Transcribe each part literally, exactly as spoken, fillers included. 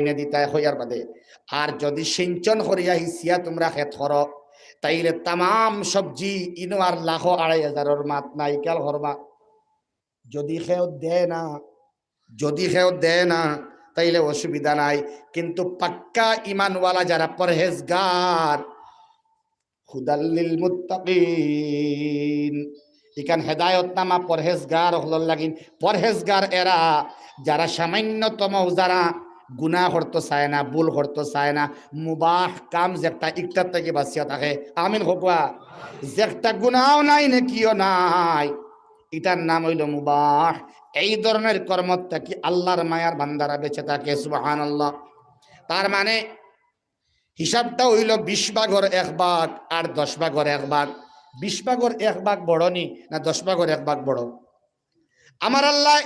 লাইনে দিতায় কইয়ার বাদে। আর যুদি সিঞ্চন করিয়া হিচিয়া তুমরা খেত করো, তাইলে তামাম সবজি ইনো আর লাখো আড়াই হাজারর মাত নাই, খেয়াল করবা। যুদি কেউ দেয় না, যুদি কেউ দেয় না, তাইলে অসুবিধা নাই। কিন্তু পাক্কা ইমানওয়ালা যারা পরহেজগার, হুদাল লিল মুত্তাকিন। ইখান হেদায়তনামা পরহেজগার অকলর লাগিন। পরহেজগার এরা, যারা সামান্যতম, যারা গুনাহ করতো চায় না, ভুল করতো চায় না, মুবাহ কাম যেকটা ইকটার থাকি বাচিয়া থাকে। আমিন কউক্কা। যেকটা গুনাও নাই, নেকিও নাই, ইটার নাম অইলো মুবাহ। এই ধরনের কর্ম থাকি আল্লাহর মায়ার বান্দারা বেঁচে থাকে। সুবহানাল্লাহ। তার মানে হিসাবটা অইলো বিশ ভাগর এক ভাগ আর দশ ভাগর এক ভাগ। বিশ ভাগর এক ভাগ বড় নি, না দশ ভাগর এক ভাগ বড়? আমার আল্লায়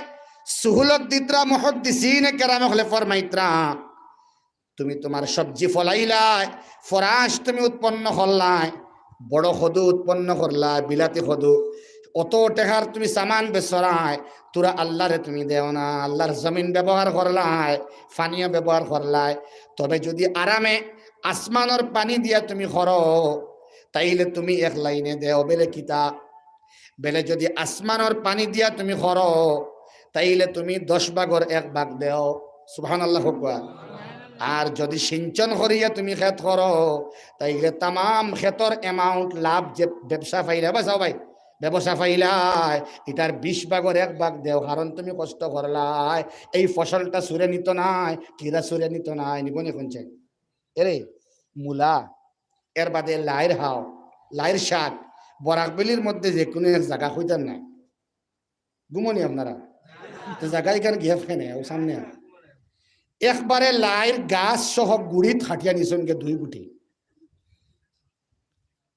সুহুলত দিতরা, মুহাদ্দিসিনে কেরাম অকলে ফরমাইতরা, তুমি তুমার সবজি ফলাইলায়, ফরাশ তুমি উৎপন্ন করলায়, বড় কদু উৎপন্ন করলায়, বিলাতি কদু, অত টেকার তুমি সামান বেচরায়, থুড়া আল্লাহরে তুমি দেও না, আল্লাহর জমিন ব্যবহার করলায়, পানিও ব্যবহার করলায়। তবে যুদি আরামে আসমানর পানি দিয়া তুমি করো, তাইলে তুমি এক লাইনে দেও, বেলে কিতা? বেলে যুদি আসমানর পানি দিয়া তুমি করো, তাইলে তুমি দশ ভাগর এক ভাগ দেও। সুবহানাল্লাহ কউক্কা। আর যুদি সিঞ্চন করিয়া তুমি খেত করো, তাইলে তামাম খেতর amount লাভ যে ব্যবসা পাইলা, বা চাও ভাই, ব্যবসা পাইলায়, ইটার বিশ ভাগর এক ভাগ দেও, কারণ তুমি কষ্ট করলায়। এই ফসলটা চুরে নিতো নায়, কিরা চুরে নিতো নায়, নিবো নি কুনছে? এরে, মুলা, এর বাদে লাইর হাও, লাইর শাক, বরাক ভ্যালির মধ্যে যে কুনু এক জাগা কইতাম নায়। ঘুমো নি আপনারা? তো জাগা ইখান গিয়া ফেনে, ও সামনে। একবারে লাইর গাছ সহ গুড়িত কাটিয়া নিছইন গি দুই গুটি।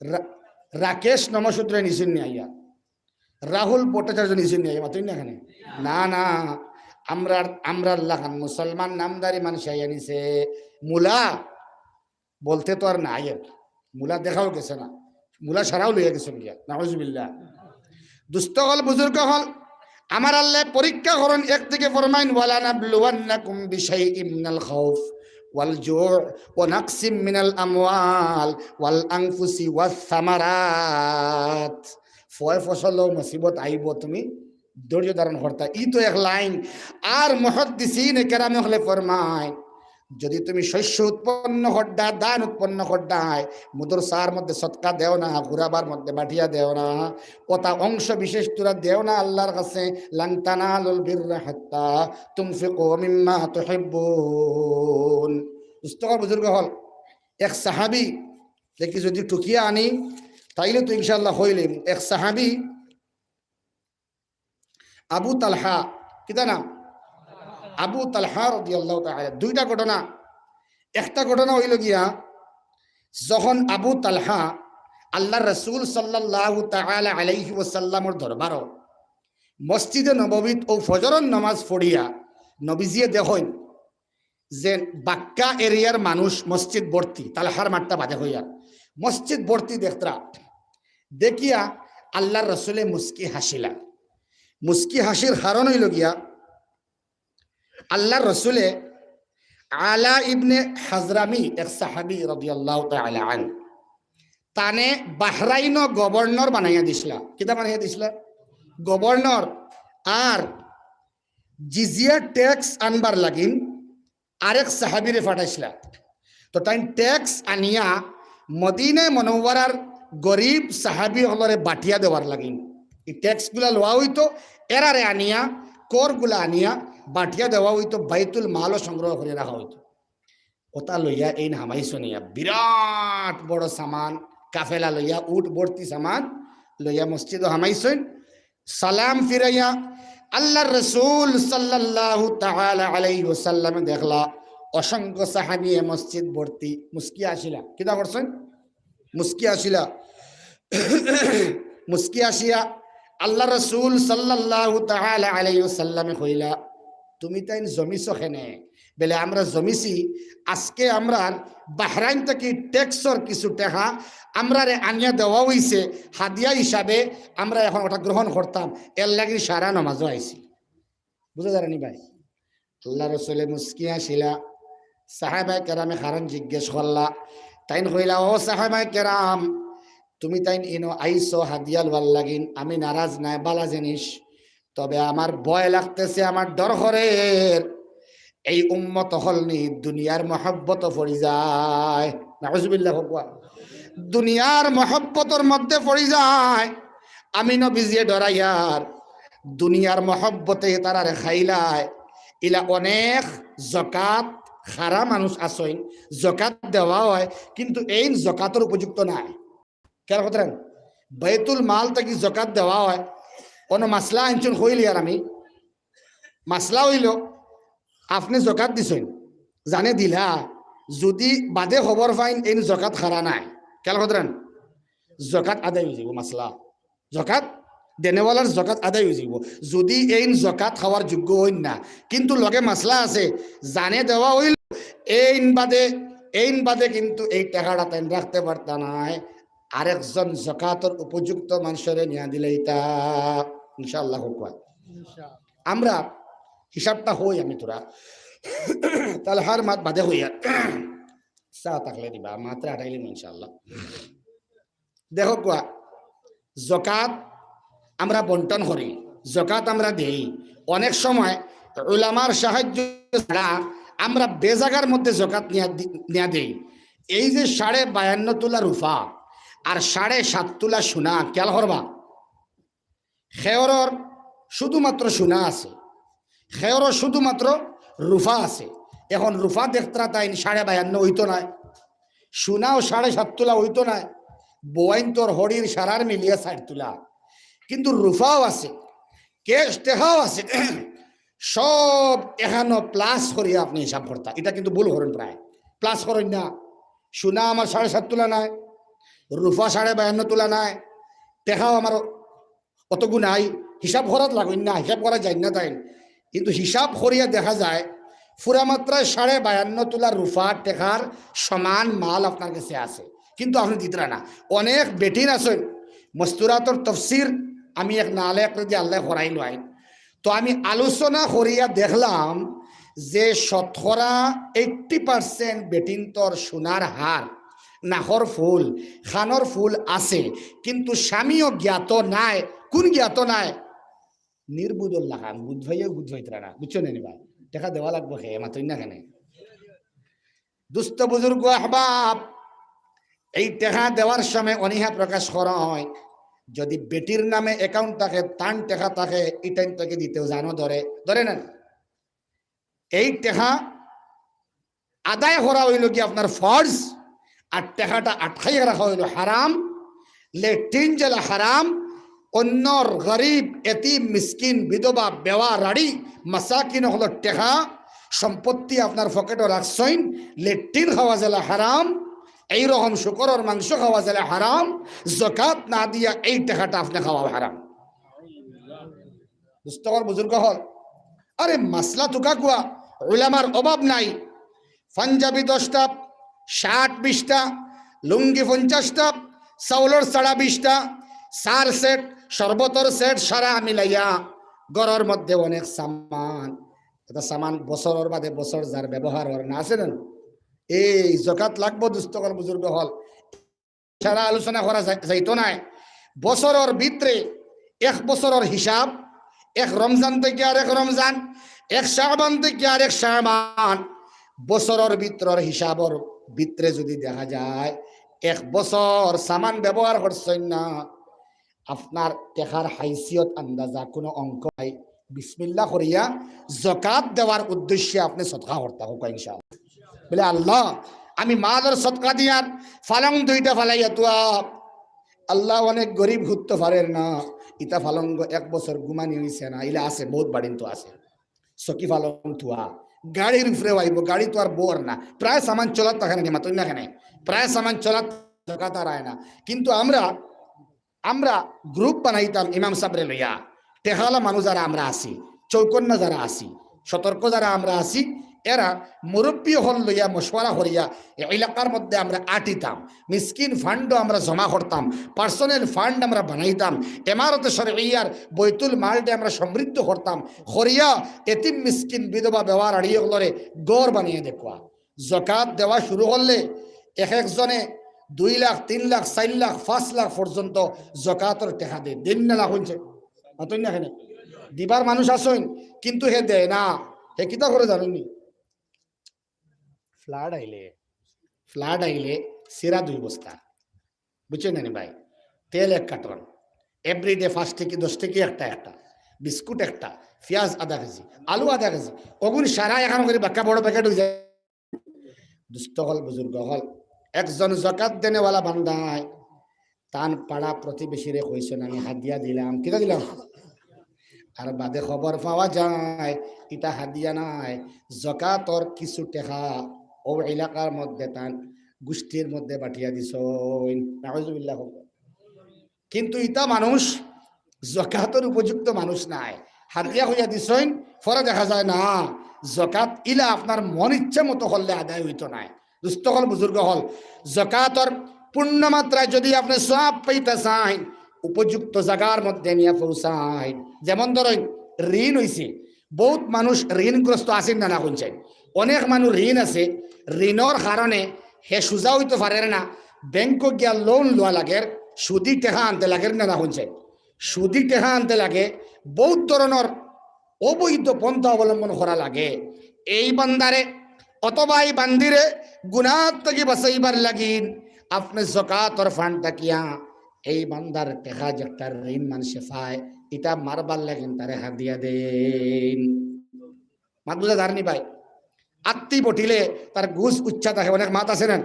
রা-, রাকেশ নমশূদ্রে নিছইন নি আইয়া? রাহুল ভট্টাচার্য নিছইন নি আইয়া? মাতইন না কেনে? না, না, আমরার, আমরার লাখান মুসলমান নামধারী মানুষ আইয়া নিছে। মুলা বলতে তো আর নাই আর কি। মুলা দেখাও গেছে না, মুলা সারাও লইয়া গেছে গিয়া, নাউজুবিল্লাহ। দুস্ত অকল, বুজুর্গ অকল, আমার আল্লায় পরীক্ষা করইন, একদিকে ফরমাইন, "ওয়ালা নাবলুওয়ান্নাকুম বিশাইইম মিনাল খাউফ ওয়াল জুই ওয়া নাকসিম মিনাল আমওয়াল ওয়াল আনফুসি ওয়াস সামারাত।" ফয় ফসলও মুসিবত আইবো, তুমি ধৈর্য ধারণ করতা। ই তো এক লাইন। আর মুহাদ্দিসিনে কেরাম অকলে ফরমাইন, যুদি তুমি শস্য উৎপন্ন করডা, ধান উৎপন্ন করডায়, মাদ্রাসার মধ্যে সদকা দেও না, গুরাবার মধ্যে বাটিয়া দেও না, অতা অংশ বিশেষ থুড়া দেও না আল্লাহর কাছে, "লান তানালুল বিররা হাত্তা তুনফিকু মিম্মা তুহিব্বুন।" দুস্ত অকল, বুজুর্গ অকল, এক সাহাবী, দেখি যুদি টুকিয়া আনি, তাইলে তো ইনশাআল্লাহ কইলিমু। এক সাহাবী আবু তালহা, কিতা নাম? আবু তালহা রাদিয়াল্লাহু তাআলা। দুইটা ঘটনা। একটা ঘটনা অইলো গিয়া, যখন আবু তালহা আল্লাহর রাসূল সাল্লাল্লাহু তাআলা আলাইহি ওয়াসাল্লামর দরবারো মসজিদে নববীত অউ ফজরর নামাজ পড়িয়া নবীজিয়ে দেখইন, যে বাক্কা এরিয়ার মানুষ মসজিদ ভর্তি, তালহার মাতটা বাদে কইয়ার, মসজিদ ভর্তি দেখতরা। দেখিয়া আল্লাহর রসুলে মুস্কি হাসিলা। মুস্কি হাসির কারণ অইলো গিয়া, আল্লাহর রসুলে আলা ইবনে হাজরামি, এক সাহাবী রাদিয়াল্লাহু তাআলা আনহু, তানে বাহরাইনো গভর্নর বানাইয়া দিছলা। কিতা বানাইয়া দিছলা? গভর্নর। আর জিজিয়া ট্যাক্স আনবার লাগিন আরেক সাহাবীরে পাঠাইছলা। তো তাইন ট্যাক্স আনিয়া মদিনায়ে মুনাওয়ারার গরিব সাহাবী অকলরে বাটিয়া দেওয়ার লাগিন। ই ট্যাক্সগুলা লওয়া অইতো, এরারে আনিয়া, করগুলা আনিয়া বাটিয়া দেওয়া অইতো, বাইতুল মালও সংগ্রহ করিয়া রাখা অইতো। অতা লইয়া এইন হামাইছইন ইয়া, বিরাট বড় সামান, কাফেলা লইয়া, উট ভর্তি সামান লইয়া মসজিদো হামাইছইন। সালাম ফিরাইয়া আল্লাহর রসুল সাল্লাল্লাহু তাআলা আলাইহি ওয়াসাল্লামে দেখলা অসংখ্য সাহাবীয়ে মসজিদ ভর্তি। মুস্কি আসিলা। কিতা করছইন? মুস্কি আসিলা। মুস্কি আসিয়া আল্লাহর রসুল সাল্লাল্লাহু তাআলা আলাইহি ওয়াসাল্লামে কইলা, "তুমি তাইন জমিছো কেনে?" বেলে, "আমরা জমিছি, আজকে আমরার বাহরাইন থাকি ট্যাক্সর কিছু টেকা আমরারে আনিয়া দেওয়া অইছে হাদিয়া হিসাবে, আমরা এখন অটা গ্রহণ করতাম, এর লাগি সারা নমাজো আইছি।" বুঝা যার নি ভাই? আল্লাহর রসুলে মুস্কি আসিলা। সাহাবায়ে কেরামে কারণ জিজ্ঞেস করলা। তাইন কইলা, "ও সাহাবায়ে কেরাম, তুমি তাইন ইনো আইছো হাদিয়া লওয়ার লাগিন, আমি নারাজ নায়, বালা জিনিস। তবে আমার ভয় লাগতেছে, আমার ডর করের এই উম্মত অকল নি দুনিয়ার মহব্বত পড়ি যায়।" নাউজুবিল্লাহ কউক্কা। দুনিয়ার মহব্বতর মধ্যে পড়ি যায়। আমি নবীজিয়ে ডরাইয়ার দুনিয়ার মহব্বতে তারারে খাইলায়। ইলা অনেক জকাত খারা মানুষ আছইন, জকাত দেওয়া অয়, কিন্তু এইন জকাতর উপযুক্ত নায়। খেয়াল করইন, বাইতুল মাল থাকি জকাত দেওয়া অয়, কোনো মাসলা আনছইন কইলিয়ার আমি। মাসলা অইলো, আপনে জকাত দিছইন, জানে দিলা, যুদি বাদে খবর পাইন এইন জকাত খারা নায়, খেয়াল করইন, জকাত আদায় অইযিবো মাসলা। জকাত দেনেওয়ালার জকাত আদায় অইযিবো। যুদি এইন জকাত খাওয়ার যোগ্য অইন না, কিন্তু লগে মাসলা আছে, জানে দেওয়া অইলো, এইন বাদে, এইন বাদে কিন্তু এই টেকাটা তাইন রাখতে পারতা নায়, আরেকজন জকাতর উপযুক্ত মানষরে নিয়া দিলাইতা। ইনশাআল্লাহ কউক্কা। ইনশাআল্লাহ। আমরা হিসাবটা কই আমি থুড়া, তালহার মাত বাদে কইয়ার, চা থাকলে দিবা, মাতরে আটাইলিমু ইনশাআল্লাহ। দেখউক্কা, জকাত আমরা বন্টন করি, জকাত আমরা দেই, অনেক সময় উলামার সাহায্য ছাড়া আমরা বেজাগার মধ্যে জকাত নিয়া দি-, নিয়া দেই। এই যে সাড়ে বায়ান্ন তুলা রুফা আর সাড়ে সাত তুলা সোনা, খেয়াল করবা, খেয়রর শুধুমাত্র সোনা আছে, খেয়রর শুধুমাত্র রুফা আছে। এখন রুফা দেখতরা তাইন সাড়ে বায়ান্ন অইতো নায়, সোনাও সাড়ে সাত তুলা অইতো নায়, বউয়াইন্তর হড়ির সারার মিলিয়া চাইর তুলা, কিন্তু রুফাও আছে, ক্যাশ টেকাও আছে, সব এখানো plus করিয়া আপনে হিসাব করতা। ইটা কিন্তু ভুল করইন, প্রায় plus করইন না। সোনা আমার সাড়ে সাত তুলা নায়, রুফা সাড়ে বায়ান্ন তুলা নায়, টেকাও আমার অতগু নাই, হিসাব করাত লাগইন না, হিসাব করা যাইন না তাইন। কিন্তু হিসাব করিয়া দেখা যায়, পুরা মাত্রায় সাড়ে বায়ান্ন তুলা রুফা টেকার সমান মাল আপনার গেছে আছে, কিন্তু আপনে দিতরা না। অনেক বেটিন আছইন, মস্তুরাতর তফসির আমি এক নালে এক রেদি আল্লাহ করাইল আইন। তো আমি আলোচনা করিয়া দেখলাম যে শতকরা eighty percent বেটিন্তর সোনার হার, নাকর ফুল, কানর ফুল আছে, কিন্তু স্বামীও জ্ঞাত নায়। কুন জ্ঞাত নায়? নির্বুধর লাখান, বুধ ভাইও বুধ ভাইতরা না, বুঝছো নি বা? টেকা দেওয়া লাগবো হে, মাতইন না কেনে? দুস্ত বুজুর্গ আহবাব, এই টেকা দেওয়ার সময় অনীহা প্রকাশ করা হয়। যদি বেটির নামে account থাকে, তান টেকা থাকে, ইটাইন তাকে দিতেও জানো ধরে, ধরে না? এই টেকা আদায় করা অইলো কি আপনার ফরজ, আর টেকাটা আটকাইয়া রাখা অইলো হারাম। লেট্রিন যেলা হারাম, অন্যর গরিব, এতিম, মিসকিন, বিধবা, বেওয়া, রাড়ি, মাসাকিন অকলর টেকা, সম্পত্তি আপনার পকেটো রাখছইন, লেট্রিন খাওয়া যেলা হারাম, এই রকম শুকরর মাংস খাওয়া যেলা হারাম, জকাত না দিয়া এই টেকাটা আপনে খাওয়া হারাম। দুস্ত অকল বুজুর্গ অকল, আরে মাসলা তুকা কুয়া, উলামার অভাব নাই। পাঞ্জাবি দশটা, শার্ট বিশটা, লুঙ্গি পঞ্চাশটা, চাউলর ছাড়া বিশটা, চার সেট, শরবতর সেট, সারা মিলাইয়া ঘরর মধ্যে অনেক সামান। এটা সামান বছরর বাদে বছর যার ব্যবহার অর না, আছে না? এই জকাত লাগবো দুস্ত অকল বুজুর্গ অকল। সারা আলোচনা করা যাই-, যাইতো নায়। বছরর ভিতরে এক বছরর হিসাব, এক রমজান থাকি আর এক রমজান, এক শাবান থাকি আর এক শাবান, বছরর ভিতরর হিসাবর ভিতরে যদি দেখা যায় এক বছর সামান ব্যবহার করছইন না, আপনার টেকার হাইসিয়ত আন্দাজা কোনো অঙ্ক নাই। বিসমিল্লাহ করিয়া জকাত দেওয়ার উদ্দেশ্যে আপনে সদকা করতা কউক্কা ইনশাআল্লাহ। বলে, "আল্লাহ, আমি মালর সদকা দিয়ার ফালং দুইটা ফালাইয়া তুয়া, আল্লাহ অনেক গরিব, হুততো পারের না, ইতা ফালঙ্গ এক বছর ঘুমানি অইছে না, ইলা আছে, বউত বাড়িন তো আছে, চকি ফালং তুয়া, গাড়ির উপরে আইবো, গাড়ি তো আর বর না, প্রায় সামান চলাত থাকে না, মাতইন না কেনে, প্রায় সামান চলাত জকাত আর আয় না।" কিন্তু আমরা আমরা গ্রুপ বানাইতাম ইমাম সাবরে লইয়া, টেকালা মানুষ যারা আমরা আছি, চৌকন্যা যারা আছি, সতর্ক যারা আমরা আছি, এরা মুরব্বী অকল লইয়া মশওয়ারা করিয়া এ এলাকার মধ্যে আমরা আটিতাম, মিসকিন ফান্ডও আমরা জমা করতাম, পার্সোনাল ফান্ড আমরা বানাইতাম, এমারতে শরইয়ার বৈতুল মালটা আমরা সমৃদ্ধ করতাম, করিয়া এতিম মিসকিন বিধবা বেওয়া রাড়ি অকলরে ঘর বানিয়ে দেখুয়া। জকাত দেওয়া শুরু করলে এক একজনে দুই লাখ, তিন লাখ, চাইর লাখ, পাঁচ লাখ পর্যন্ত জকাতর টেকা দেইন। দেইন না, না কইছে? মাতইন না কেনে? দিবার মানুষ আছইন, কিন্তু হে দেয় না। হে কিতা করে জানইননি? ফ্লাড আইলে, ফ্লাড আইলে সিরা দুই বস্তা, বুঝছইন না নি ভাই? তেল এক কার্টন, এভরিডে পাঁচ টেকি, দশ টেকি একটা একটা, বিস্কুট একটা, পিয়াজ আধা কেজি, আলু আধা কেজি, অগুন সারা একখান করি বাক্কা বড় প্যাকেট অইযায়। দুস্ত অকল, বুজুর্গ অকল, একজন জকাত দেনেওয়ালা বান্দায় তান পাড়া প্রতিবেশীরে কইছইন, "আমি হাদিয়া দিলাম।" কিতা দিলাম? আর বাদে খবর পাওয়া যায়, ইটা হাদিয়া নায়, জকাতর কিছু টেকা অউ এলাকার মধ্যে তান গুষ্টির মধ্যে বাটিয়া দিছইন। নাউজুবিল্লাহ। কিন্তু ইতা মানুষ জকাতর উপযুক্ত মানুষ নায়, হাদিয়া কইয়া দিছইন, পরে দেখা যায় না, জকাত ইলা আপনার মন ইচ্ছা মতো করলে আদায় অইতো নায়। দুস্ত অকল, বুজুর্গ অকল, জকাতর পূর্ণ মাত্রায় যদি আপনে সওয়াব পাইতা চাইন, উপযুক্ত জাগার মধ্যে নিয়া পৌঁছাইন। যেমন ধরইন, ঋণ অইছে, বউত মানুষ ঋণগ্রস্ত আছইন না, না কইন চাইন? অনেক মানুষ ঋণ আছে, ঋণর কারণে হে সুজা অইতো পারের না, ব্যাংকো গিয়া লোন লওয়া লাগের, সুদি টেকা আনতে লাগের না, না কইন চাইন? সুদি টেকা আনতে লাগে, বউত ধরনর অবৈধ পন্থা অবলম্বন করা লাগে। এই বান্দারে অথবা এই বান্দিরে গুনাহ থাকি বাঁচাইবার লাগিন আপনে জকাতর ফান্ড থাকিয়া এই বান্দার টেকা যেটা ঋণ মানষে পায়, ইটা মারবার লাগিন তারে হাদিয়া দেইন। মাত বুঝা যারনি ভাই? আত্তি বটিলে তার গুস উচ্চা থাকে, অনেক মাত আছে না?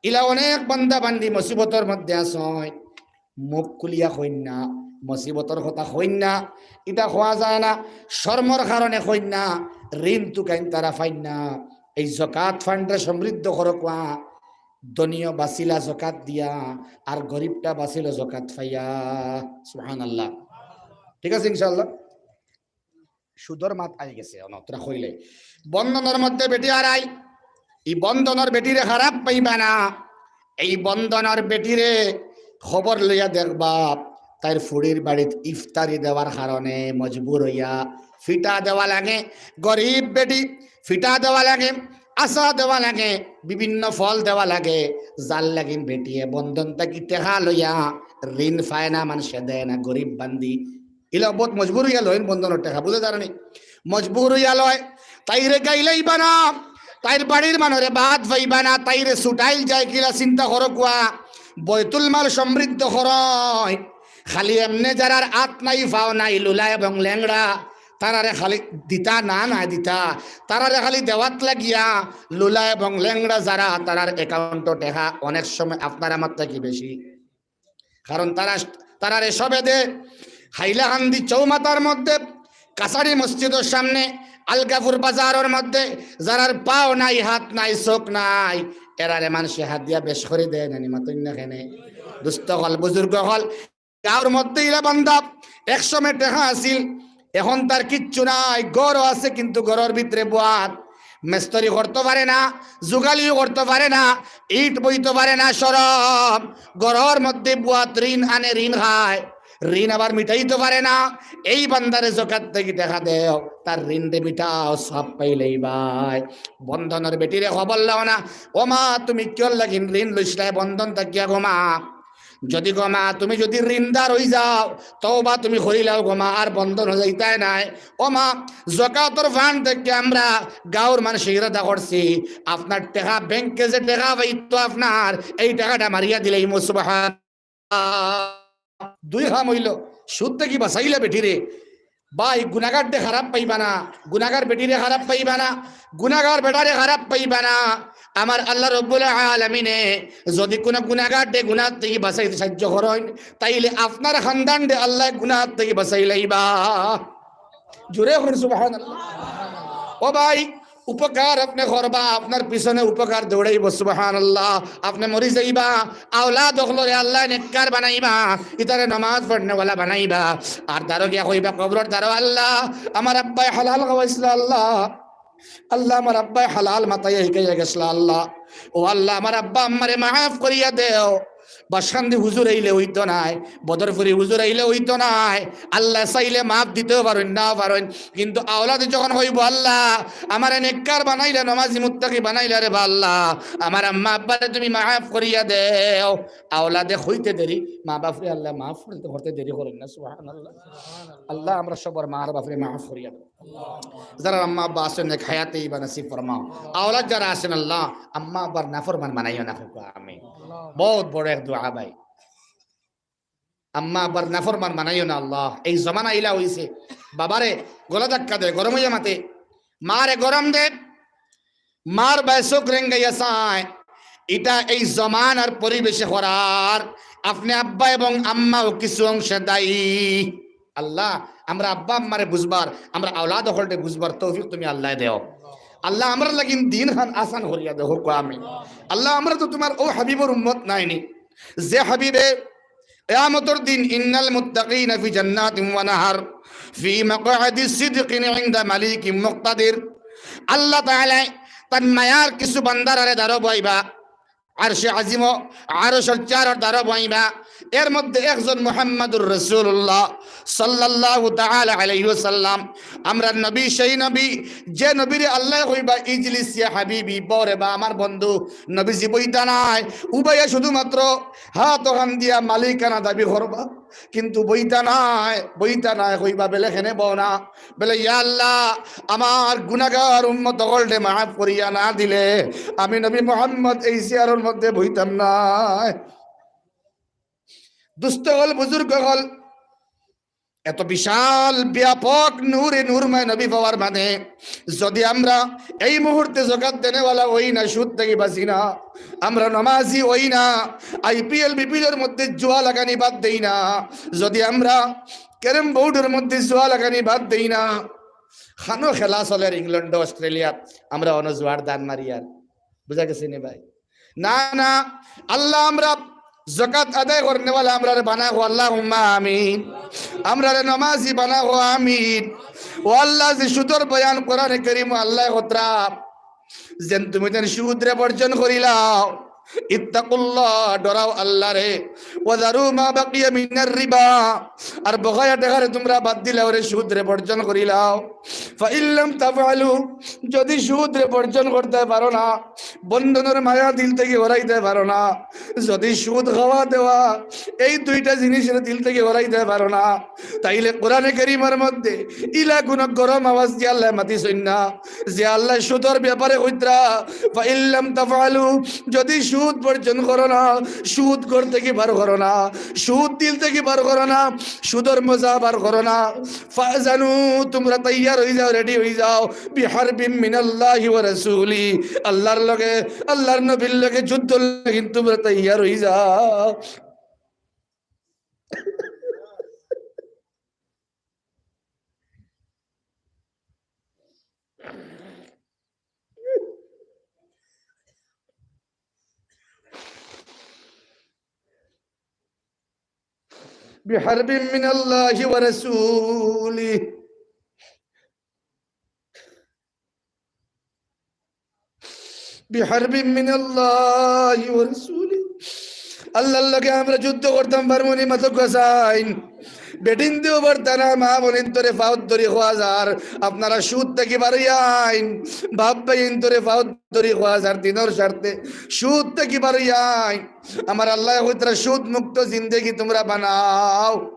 ইলা অনেক বান্দা বান্দি মুসিবতর মধ্যে আছইন, মুখ খুলিয়া কইন না, মুসিবতর কথা কইন না, ইটা কওয়া যায় না, শরমর কারণে কইন না, ঋণ তুকাইন তারা পাইন না। এই জকাত ফান্ডরে সমৃদ্ধ করউক্কা, ধনীয় বাঁচিলা জকাত দিয়া, আর গরিবটা বাঁচিল জকাত পাইয়া। সুবহানাল্লাহ। ঠিক আছে, ইনশাআল্লাহ। সুদর মাত আই গেছে, অন তোরা কইলে। বন্ধনর মধ্যে বেটি হারাই, ই বন্ধনর বেটিরে খারাপ পাইবা না। এই বন্ধনর বেটিরে খবর লইয়া দেখবা, তাইর ফুড়ির বাড়িত ইফতারি দেওয়ার কারণে মজবুর অইয়া ফিটা দেওয়া লাগে, গরিব বেটি ফিটা দেওয়া লাগে, আসা দেওয়া লাগে, বিভিন্ন ফল দেওয়া লাগে, যার লাগিন বেটিয়ে বন্ধন থাকি টেকা লইয়া ঋণ পায় না, মানষে দেয় না, গরিব বান্দি। ইলা বউত মজবুর অইয়া লইন বন্ধনর টেকা, বুঝা যারনি? মজবুর অইয়া লয়, তাইরে গাইলাইবা না, তাইর বাড়ির মানষে বাদ পাইবা না, তাইরে ছুটাইল যায় কিলা চিন্তা করউক্কা। বয়তুল মাল সমৃদ্ধ করইন, খালি এমনে যারার আত নাই, পাও নাই, লুলা এবং লেংড়া, তারারে খালি দিতা না, না দিতা, তারারে খালি দেওয়াত লাগিয়া লুলা এবং লেংড়া যারা, তারার অ্যাকাউন্টো টেকা অনেক সময় আপনার আমার থাকি বেশি। কারণ তারা, তারারে সবে দে, হাইলাকান্দি চৌমাথার মধ্যে, কাছাড়ি মসজিদর সামনে, আলগাপুর বাজারর মধ্যে, যারার পাও নাই, হাত নাই, চোখ নাই, এরারে মানষে হাদিয়া বেশ করি দেয় না নি, মাতইন না কেনে? দুস্ত অকল, বুজুর্গ অকল, গাঁওর মধ্যে ইলা বান্দা, এক সময় টেকা আছিল, এখন তার কিচ্ছু নাই, ঘরও আছে কিন্তু ঘরর ভিতরে বওয়াত, মেস্তরি করতো পারে না, জুগালিও করতো পারে না, ইট বইতো পারে না, শরম, ঘরর মধ্যে বওয়াত, ঋণ আনে, ঋণ খায়, ঋণ আবার মিটাইতো পারে না। এই বান্দারে জকাত থাকি টেকা দেও, তার ঋণরে মিটাও, সওয়াব পাইলাইবায়। বন্ধনর বেটিরে খবর লও না, "ও মা, তুমি কিয়র লাগিন ঋণ লইছলায় বন্ধন থাকিয়া গো মা? যদি গো মা, তুমি যদি ঋণদার অইযাও, তওবা তুমি করিলাও গো মা, আর বন্ধন অইযাইতায় নায়। ও মা, জকাতর ফান্ড থাকি আমরা গাঁওর মানষে ইরাদা করছি, আপনার টেকা, ব্যাংকে যে টেকা পাইতো আপনার, এই টেকাটা মারিয়া দিলাইমু।" সুবহান। দুই কাম অইলো, সুদ থাকি বাঁচাইলা বেটিরে, ভাই, গুনাগাররে খারাপ পাইবা না, গুনাগার বেটিরে খারাপ পাইবা না, গুনাগার বেটারে খারাপ পাইবা না। আমার আল্লাহ রব্বুল আলামিনে যদি কুনু গুনাগাররে গুনা থাকি বাঁচাইতে সাহায্য করইন, তাইলে আপনার খানদানরে আল্লায় গুনা থাকি বাঁচাইলাইবা। জোরে কইন সুবহানাল্লাহ। ও ভাই, উপকার আপনে করবা, আপনার পিছনে উপকার দৌড়াইবো, সুবহানাল্লাহ। আপনে মরি যাইবা, আওলাদ অকলরে আল্লায় নেককার বানাইবা, ইতারে নামাজ পড়নেওয়ালা বানাইবা। আর দারো গিয়া কইবা কবরর দারো, "আল্লাহ, আমার আব্বায় হালাল খাওয়াইছলা আল্লাহ, আল্লাহ, আমার আব্বায় হালাল মাতাইয়া হিকাইয়া গেছলা আল্লাহ, ও আল্লাহ, আমার আব্বা আম্মারে মাফ করিয়া দেও।" বাসকান্দি হুজুর আইলে অইতো নায়, বদরপুরি হুজুর আইলে অইতো নায়। আল্লায় চাইলে মাফ দিতেও পারইন, নাও পারইন। কিন্তু আওলাদে যখন কইবো, "আল্লাহ, আমারে নেককার বানাইলা, নমাজি মুত্তাকি বানাইলা রে বা আল্লাহ, আমার আম্মা আব্বারে তুমি মাফ করিয়া দেও।" আওলাদে কইতে দেরি, মা বাপরে আল্লায় মাফ করতে, করতে দেরি করইন না। সুবহানাল্লাহ। আল্লাহ, আমরা সবর মা আর বাপরে মাফ করিয়া দেও। যারার আম্মা আব্বা আছইন, নেক হায়াতে ইবা নসিব ফরমাও। আওলাদ যারা আছইন, আল্লাহ, আম্মা আব্বার নাফরমান বানাইও না, কউক্কা আমিন। বউত বড় এক দোয়া ভাই, আম্মা আব্বার নাফরমান বানাইও না, আল্লাহ। এই জমানা ইলা অইছে, বাবারে গলা ধাক্কা দে, গরম অইয়া মাতে, মারে গরম দে, মার বায় চউখ রেঙ্গাইয়া চায়। ইটা এই জমানার পরিবেশে করার, আপনে আব্বা এবং আম্মাও কিছু অংশে দায়ী। আল্লাহ, আমরা আব্বা আম্মারে বুঝবার, আমরা আওলাদ অকলরে বুঝবার তৌফিক তুমি আল্লায় দেও। আল্লাহ, আমরার লাগি দিন খান আসান করিয়া দেও, কউক্কা আমিন। আল্লাহ, আমরা তো তুমার অউ হাবিবর উম্মত নায়নি, যে হাবিবে কিয়ামতর দিন, "ইন্নাল মুত্তাকিনা ফি জান্নাতিন ওয়া নাহার, ফি মাকআদি সিদকিন ইনদা মালিকিন মুকতাদির।" আল্লাহ তাআলায় তান মায়ার কিছু বান্দারারে দাঁড় বওয়াইবা, আরশে আজিমো, আরশর চেয়ারর দাঁড় বওয়াইবা। এর মধ্যে একজন মুহাম্মাদুর রাসূলুল্লাহ সাল্লাল্লাহু তাআলা আলাইহি ওয়াসাল্লাম, আমরার নবী, সেই নবী, যে নবীরে আল্লায় কইবা, "ইজলিস ইয়া হাবিবি", বও রে বা আমার বন্ধু। নবীজি বইতা নায়, উবাইয়া শুধুমাত্র হাত অখান দিয়া মালিকানা দাবি করবা, কিন্তু বইতা নায়, বইতা নায়, কইবা বেলে কেনে বও না, বেলে, "ইয়া আল্লাহ, আমার গুনাগার উম্মত অকলরে মাফ করিয়া না দিলে আমি নবী মুহাম্মদ এই চেয়ারর মধ্যে বইতাম নায়।" দুস্ত অকল, বুজুর্গ অকল, এত বিশাল ব্যাপক নূরে নূরময় নবী পাওয়ার মানে, যদি আমরা এই মুহূর্তে যাকাত দেনেওয়ালা অই না, সুদ থাকি বাঁচি না, আমরা নমাজি অই না, আইপিএল বিপিএলর মধ্যে জুয়া লাগানি বাদ দেই না, যদি আমরা ক্যারাম বোর্ডর মধ্যে জুয়া লাগানি বাদ দেই না, খানো খেলা চলের ইংল্যান্ড, অস্ট্রেলিয়াত, আমরা অনো জুয়ার দান মারিয়ার। বুঝা গেছে নি ভাই? না, না, আল্লাহ, আমরা যাকাত আদায় করনেওয়ালা আমরারে বানাও, আল্লাহুম্মা আমিন। আমরারে নমাজি বানাও, আমিন। ও আল্লাহ, যে সুদর বয়ান কোরআনে কারীমো আল্লায় কইরা, যেন তুমি যেন সুদরে বর্জন করিলাও। ইত্তাকুল্লাহ, ডরাও আল্লাহরে। ওয়া যারু মা বাকিয়া মিনার রিবা, আর বকায়া টেকারে তুমরা বাদ দিলাও রে, সুদরে বর্জন করিলাও। ফাইল্লাম তাফআলু, যদি সুদরে বর্জন করতায় পারো না, বন্ধনর মায়া দিল থাকি হরাইতায় পারো না, যদি সুদ খাওয়া দেওয়া এই দুইটা জিনিসরে দিল থাকি হরাইতায় পারো না, তাইলে কোরআনে কারীমর মধ্যে ইলা কুনু গরম আওয়াজ দিয়া আল্লায় মাতিছইন না, যে আল্লায় সুদর ব্যাপারে কইরা, ফাইল্লাম তাফআলু, যদি সুদ বর্জন করো না, সুদ ঘর থাকি বার করো না, সুদ দিল থাকি বার করো না, সুদর মজা বার করো না, ফাজানু, তুমরা তৈয়ার অই যাও, রেডি অই যাও, বিহারবিম মিনাল্লাহি ওয়া রাসূলি, আল্লাহর লগে, আল্লাহর নবীর লগে যুদ্ধ লাগি তুমরা তৈয়ার অই যাও। بحرب من الله ورسوله. بحرب من الله ورسوله. আল্লাহর লগে আমরা যুদ্ধ করতাম পারমু নি, মাতো কইছইন। বেটিন্তেও পারতা না, মা বইনিন্তরে পাওত ধরি কওয়া যার, আপনারা সুদ থাকি বারইয়া আইন। বাপ ভাইন্তরে পাওত ধরি কওয়া যার, দিনর স্বার্থে সুদ থাকি বারইয়া আইন। আমার আল্লায় কইরা সুদ মুক্ত জিন্দেগি তুমরা বানাও,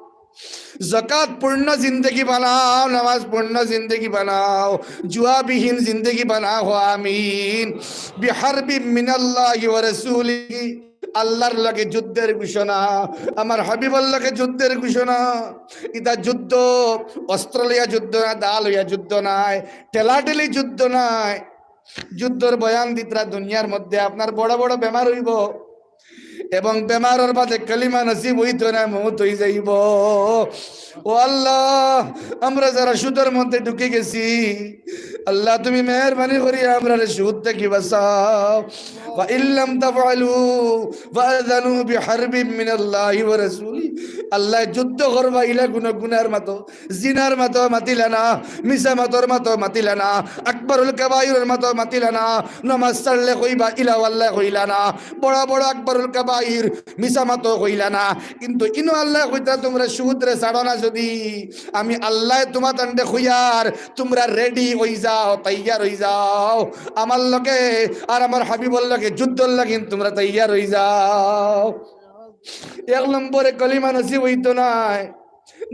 যাকাত পূর্ণ জিন্দেগি বানাও, নামাজ পূর্ণ জিন্দেগি বানাও, জুয়াবিহীন জিন্দেগি বানাও। আমিন। বিহারবিম মিনাল্লাহি ওয়া রাসূলিহি। আল্লাহর লগে যুদ্ধের ঘোষণা, আমার হাবিবর লগে যুদ্ধের ঘোষণা। ইটা যুদ্ধ, অস্ত্র লইয়া যুদ্ধ না, দা লইয়া যুদ্ধ নায়, ঠেলাঠেলি যুদ্ধ নায়। যুদ্ধর বয়ান দিতরা দুনিয়ার মধ্যে আপনার বড় বড় বেমার অইবো এবং বেমারর বাদে কালিমা নসিব অইতো না, মউত অই যাইবো। ও আল্লাহ, আমরা যারা সুদর মধ্যে ঢুকি গেছি, আল্লাহ, তুমি মেহেরবানি করি আমরারে সুদ থাকি বাঁচাও। وإن لم تفعلوا فأذنوا بحرب من الله ورسوله। আল্লায় যুদ্ধ করবা ইলা কুনু গুনার মাতো, জিনার মাতো মাতিলা না, মিছা মাতর মাতো মাতিলা না, আকবরুল কাবাইরর মাতো মাতিলা না, নমাজ ছাড়লে কইবা ইলা আল্লায় কইলা না, বড় বড় আকবরুল কাবাইর মিছা মাতো কইলা না। কিন্তু ইনো আল্লায় কইতা তুমরা সুদরে ছাড়ো না যুদি, আমি আল্লায় তুমাতানরে কইয়ার তুমরা ready অইযাও, তৈয়ার অইযাও। আমার লগে আর আমার হাবিবর লগে যুদ্ধর লাগিন তুমরা তৈয়ার অইযাও। এক নম্বরে কলিমা নসিব অইতো নায়,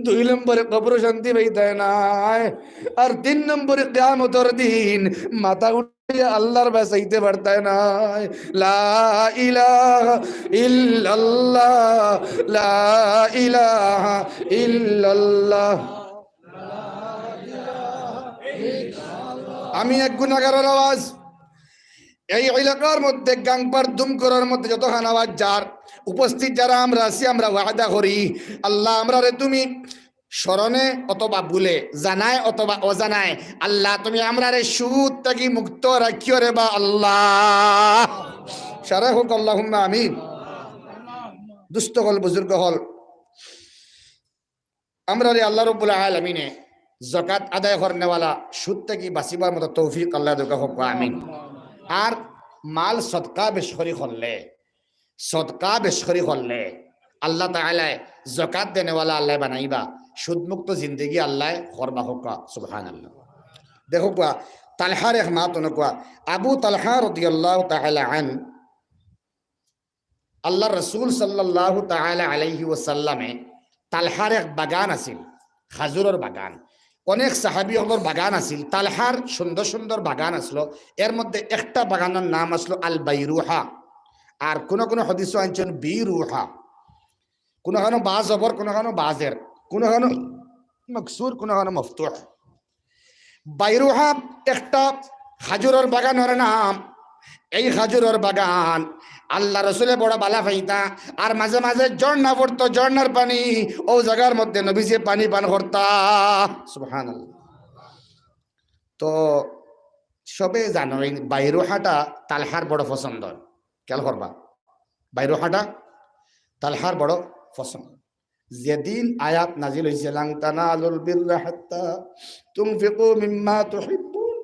দুই নম্বরে কবর শান্তি পাইতায় নায়, আর তিন নম্বরে কিয়ামতর দিন মাথা উঠাইয়া আল্লার বায় চাইতে পারতায় নায়। লা ইলাহা ইল্লাল্লাহ, লা ইলাহা ইল্লাল্লাহ। আমি এক গুনাগারর আওয়াজ। এই এলাকার মধ্যে গাংপার দুমকরর মধ্যে যতখান আওয়াজ যার, উপস্থিত যারা আমরা আছি, আমরা ওয়াদা করি, আল্লাহ আমরারে তুমি স্মরণে অথবা ভুলে, জানায় অথবা অজানায়, আল্লাহ তুমি আমরারে সুদ থাকি মুক্ত রাখিও রে বা আল্লাহ। সারা হোক আল্লাহুম্মা আমিন। দুস্ত হল, বুজুর্গ হল, আমরারে আল্লাহ রব্বুল আলামিনে যাকাত আদায় করনেওয়ালা, সুদ থাকি বাঁচিবার মতো তৌফিক আল্লাহ দেউক্কা, কউক্কা আমিন। আর মাল সদকা বেশ করি করলে, সদকা বেশ করি করলে আল্লাহ তাআলায় যাকাত দেনেওয়ালা আল্লায় বানাইবা, সুদমুক্ত জিন্দেগি আল্লায় করবা, কউক্কা সুবহানাল্লাহ। দেখউক্কা, তালহার এক মাত অনউক্কা, আবু তালহা রাদিয়াল্লাহু তাআলা আন আল্লার রসুল সাল্লাল্লাহু তাআলা আলাইহি ওয়াসাল্লামে তালহার এক বাগান আছিল, খাজুরর বাগান। অনেক সাহাবী অকলর বাগান আছিল, তালহার সুন্দর সুন্দর বাগান আছিল। এর মধ্যে একটা বাগানর নাম আছিল আল বাইরুহা, আর কুনু কুনু হাদিসো আনছইন বিরুহা। কুনুখানো বা জবর, কুনুখানো বা জের, কুনুখানো মকসুর, কুনুখানো মফতুহ। বাইরুহা একটা খাজুরর বাগানর নাম। এই খাজুরর বাগান আল্লার রসুলে বড় বালা পাইতা, আর মাঝে মাঝে ঝর্ণা পড়তো, ঝর্ণার পানি, অউ জাগার মধ্যে নবীজিয়ে পানি পান করতা। সুবহানাল্লাহ। তো সবে জানো, এই বাইরুহাটা তালহার বড় পছন্দর। খেয়াল করবা, বাইরুহাটা তালহার বড় পছন্দ। যেদিন আয়াত নাজিল অইছে, "লান তানালুল বিররা হাত্তা তুনফিকু মিম্মা তুহিব্বুন",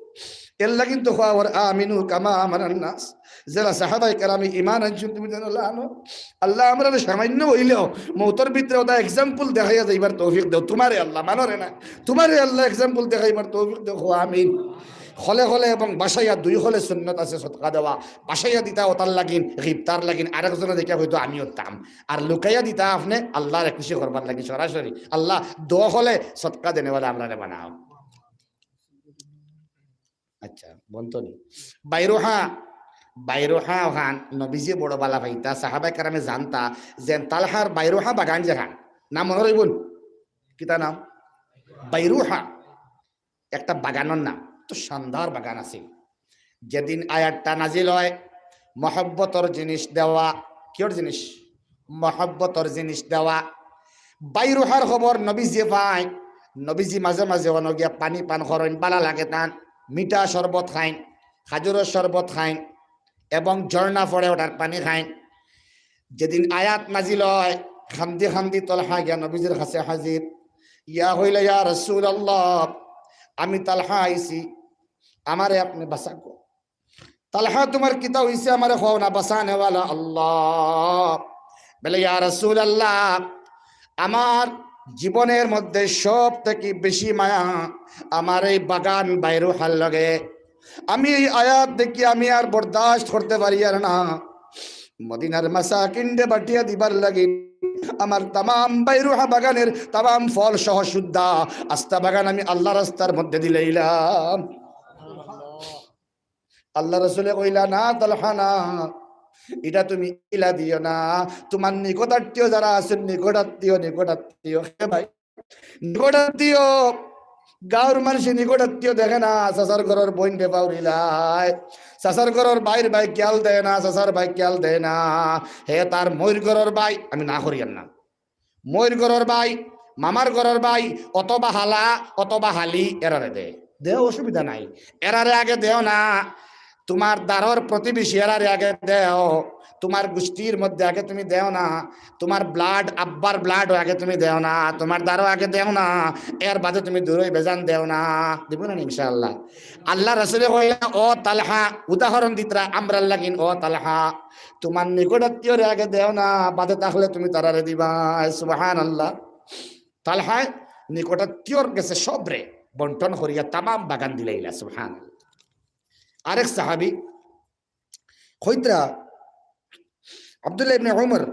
এর লাগিন তো কওয়া অর, "আমিনু কামা আমানান নাস।" যেরা সাহাবায়ে কেরামে ঈমান আনছইন, তুমি যেন লানো। আল্লাহ, আমরারে সামান্য অইলেও মউতর ভিতরে অটা example দেখাইয়া যাইবার তৌফিক দেও। তুমারে আল্লাহ, মানরে না, তুমারে আল্লাহ example দেখাইবার তৌফিক দেও, কও আমিন। খলে খলে এবং বাসাইয়া দুই খলে সুন্নত আছে সদকা দেওয়া। বাসাইয়া দিতা অতার লাগিন, গিবতার লাগিন, আরেকজনে দেখিয়া কইতো আমিও দিতাম। আর লুকাইয়া দিতা আপনে আল্লারে খুশি করবার লাগি সরাসরি। আল্লাহ, দোয়া খলে সদকা দেনেওয়ালা আমরারে বানাও। আচ্ছা, বনতো নি। বাইরুহা, বাইরুহা অখান নবীজিয়ে বড় বালা পাইতা, সাহাবায়ে কেরামে জানতা যে তালহার বাইরুহা বাগান যেখান, নাম মনো রইবো নি? কিতা নাম? বাইরুহা। একটা বাগানর নাম, তো শানদার বাগান আছিল। যেদিন আয়াতটা নাজিল অয়, মহব্বতর জিনিস দেওয়া, কিয়র জিনিস? মহব্বতর জিনিস দেওয়া। বাইরুহার খবর নবীজিয়ে পাইন, নবীজি মাঝে মাঝে অনো গিয়া পানি পান করইন, বালা লাগে তান, মিঠা শরবত খাইন, খাজুরর শরবত খাইন, এবং ঝর্ণা পড়ে অটার পানি খাইন। যেদিন আয়াত নাজিল অয়, কান্দি কান্দি তালহা গিয়া নবীজির কাছে হাজির। ইয়া কইলা, "ইয়া রাসূলুল্লাহ, আমি তালহা আইছি, আমারে আপনে বাঁচাউক্কা।" "তালহা, তুমার কিতা অইছে? আমারে কও না, বাঁচানেওয়ালা আল্লাহ।" বলে, "ইয়া রাসূলুল্লাহ, আমার জীবনের মধ্যে সব থাকি বেশি মায়া আমার এই বাগান বাইরুহার লগে। আমি এই আয়াত দেখি আমি আর বরদাস্ত করতে পারিয়ার না। মদিনার মাসাকিনরে বাটিয়া দিবার লাগি আমার তামাম বাইরুহা বাগানের তামাম ফল সহ সুদ্ধা আস্তা বাগান আমি আল্লার রাস্তার মধ্যে দিলাইলাম।" আল্লার রসুলে কইলা, "না তালহা না, ইটা তুমি ইলা দিও না। তুমার নিকটাত্মীয় যারা আছইন, নিকটাত্মীয়, নিকটাত্মীয়, হে ভাই, নিকটাত্মীয়, গাঁওর মানষে নিকটাত্মীয় দেখে না, চাচার ঘরর বইনরে পাউরিলায়, চাচার ঘরর ভাইর বায় খিয়াল দেয় না, চাচার বায় খিয়াল দেয় না, হে তার মইর ঘরর ভাই, আমি না করিয়ার না, মইর ঘরর ভাই, মামার ঘরর ভাই, অথবা হালা, অথবা হালি, এরারে দেয়।" দেও, অসুবিধা নাই। এরারে আগে দেও না, তুমার দারর প্রতিবেশী এরারে আগে দেও, তুমার গুষ্টির মধ্যে আগে তুমি দেও না, তুমার ব্লাড, আব্বার ব্লাড আগে তুমি দেও না, তুমার দারো আগে দেও না, এর বাদে তুমি দুরই বেজান দেও না। দিবো না নি ইনশাআল্লাহ? আল্লার রসুলে কইলা, "ও তালহা", উদাহরণ দিতরা আমরার লাগিন, "ও তালহা, তুমার নিকটাত্মীয়রে আগে দেও না, বাদে থাকলে তুমি তারারে দিবায়।" সুবহানাল্লাহ। তালহায় নিকটাত্মীয়র গেছে সবরে বন্টন করিয়া তামাম বাগান দিলাইলা। সুবহানাল্লাহ। আরেক সাহাবী কইতরা আব্দুল্লাহ ইবনে উমর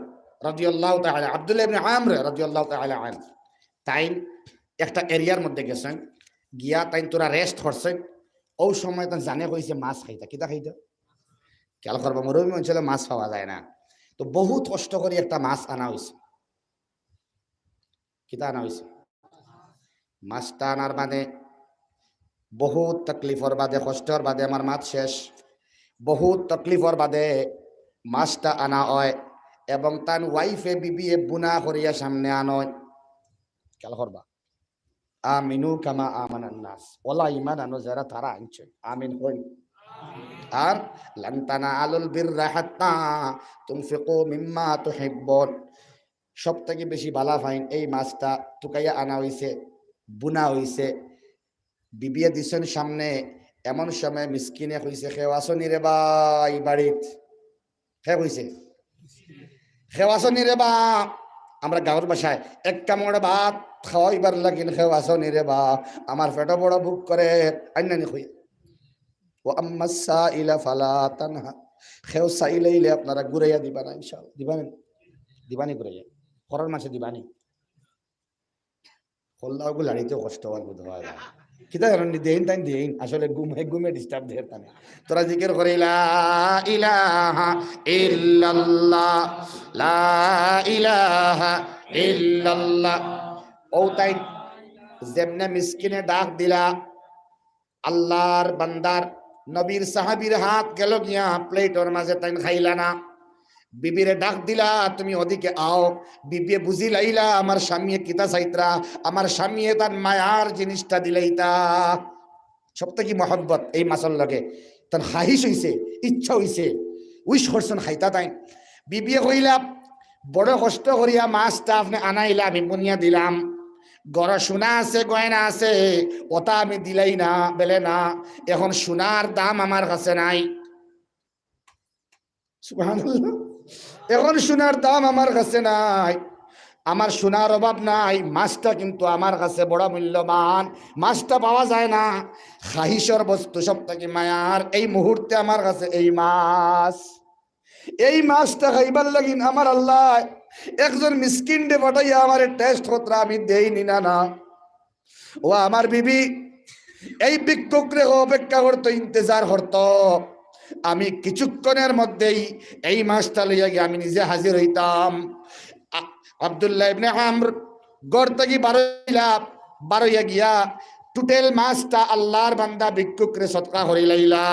রাদিয়াল্লাহু তাআলা, আব্দুল্লাহ ইবনে আমর রাদিয়াল্লাহু তাআলা আনহু, তাইন একটা এরিয়ার মধ্যে গেছইন, গিয়া তাইন থুড়া রেস্ট করছইন। অউ সময় তান জানে কইছে মাছ খাইতা। কিতা খাইতা? খেয়াল করবা, মরুভূমি অঞ্চলে মাছ পাওয়া যায় না। তো বহুত কষ্ট করি একটা মাছ আনা অইছে। কিতা আনা অইছে? মাছটা আনার বাদে বহুত তকলিফর বাদে, কষ্টর বাদে, আমার মাত শেষ, বহুত তকলিফর বাদে মাছটা আনা অয় এবং তান ওয়াইফে, বিবিয়ে বুনা করিয়া সামনে আনয়। খেয়াল করবা, "আমিনু কামা আমানান নাস", অলা ইমান আনো যেরা তারা আনছে, আমিন কইন। আর "লান তানালুল বিররা হাত্তা তুনফিকু মিম্মা তুহিব্বুন", সব থাকি বেশি বালা পাইন এই মাছটা তুকাইয়া আনা অইছে, বুনা অইছে, বিবিয়ে দিছইন সামনে। এমন সময় মিসকিনে কইছে, "কেউ আছো নি রে বা ই বাড়িত?" কে কইছে? "কেউ আছো নি রে বা?" আমরা গাঁওর ভাষায়, "এক কামড় ভাত খাওয়াইবার লাগিন কেউ আছো নি রে বা? আমার পেটো বড় ভুক করে।" আইন্না নি কই? "ওয়া আম্মাস সাইলা ফালা তানহা।" কেউ চাইলে আইলে আপনারা ঘুরাইয়া দিবা না, ইনশাআল্লাহ। দিবা নি? দিবা নি ঘুরাইয়া? ঘরর মাঝে দিবা নি? কল্লাগুলা লাড়িতেও কষ্ট অয়, বুঝ অয় না। কিতা কারণ নি দেইন, তাইন দেইন। আসলে ঘুমে, ঘুমে ডিস্টার্ব দের তানে। তোরা জিকির করে, "লা ইলাহা ইল্লাল্লাহ, লা ইলাহা ইল্লাল্লাহ।" অউ তাইন যেমনে মিসকিনে ডাক দিলা, আল্লার বান্দার, নবীর সাহাবীর হাত গেল গিয়া প্লেটর মাঝে, তাইন খাইলা না। বিবিরে ডাক দিলা, "তুমি ওদিকে আও।" বিবিয়ে বুঝিলাইলা, আমার স্বামীয়ে কিতা চাইতরা, আমার স্বামীয়ে তান মায়ার জিনিসটা দিলাইতা। সব থাকি মহব্বত এই মাছর লগে, তান খাহিশ অইছে, ইচ্ছা অইছে, উইশ করছইন খাইতা তাইন। বিবিয়ে কইলা, "বড় কষ্ট করিয়া মাছটা আপনে আনাইলা, আমি বুনিয়া দিলাম। ঘরো সোনা আছে, গয়না আছে, ওটা আমি দিলাই না, বেলে না। এখন সোনার দাম আমার কাছে নাই।" সুবহানাল্লাহ। "এখন সোনার দাম আমার কাছে নাই, আমার সোনার অভাব নাই, মাছটা কিন্তু আমার কাছে বড় মূল্যবান, মাছটা পাওয়া যায় না।" খাহিশর বস্তু সব থাকি মায়ার, এই মুহূর্তে আমার কাছে এই মাছ। এই মাছটা খাইবার লাগিন আমার আল্লায় একজন মিসকিনরে পাঠাইয়া আমারে টেস্ট করতরা, আমি দেই নি না, না। ও আমার বিবি, এই ভিক্ষুকরে অপেক্ষা করতো, ইন্তেজার করতো। আমি কিছুক্ষণের মধ্যেই এই মাছটা লইয়া গিয়া আমি নিজে হাজির অইতাম। আ-, আব্দুল্লাহ ইবনে আমর ঘর থাকি বারইলা, বারইয়া গিয়া টোটাল মাছটা আল্লার বান্দা ভিক্ষুকরে সদকা করিলাইলা।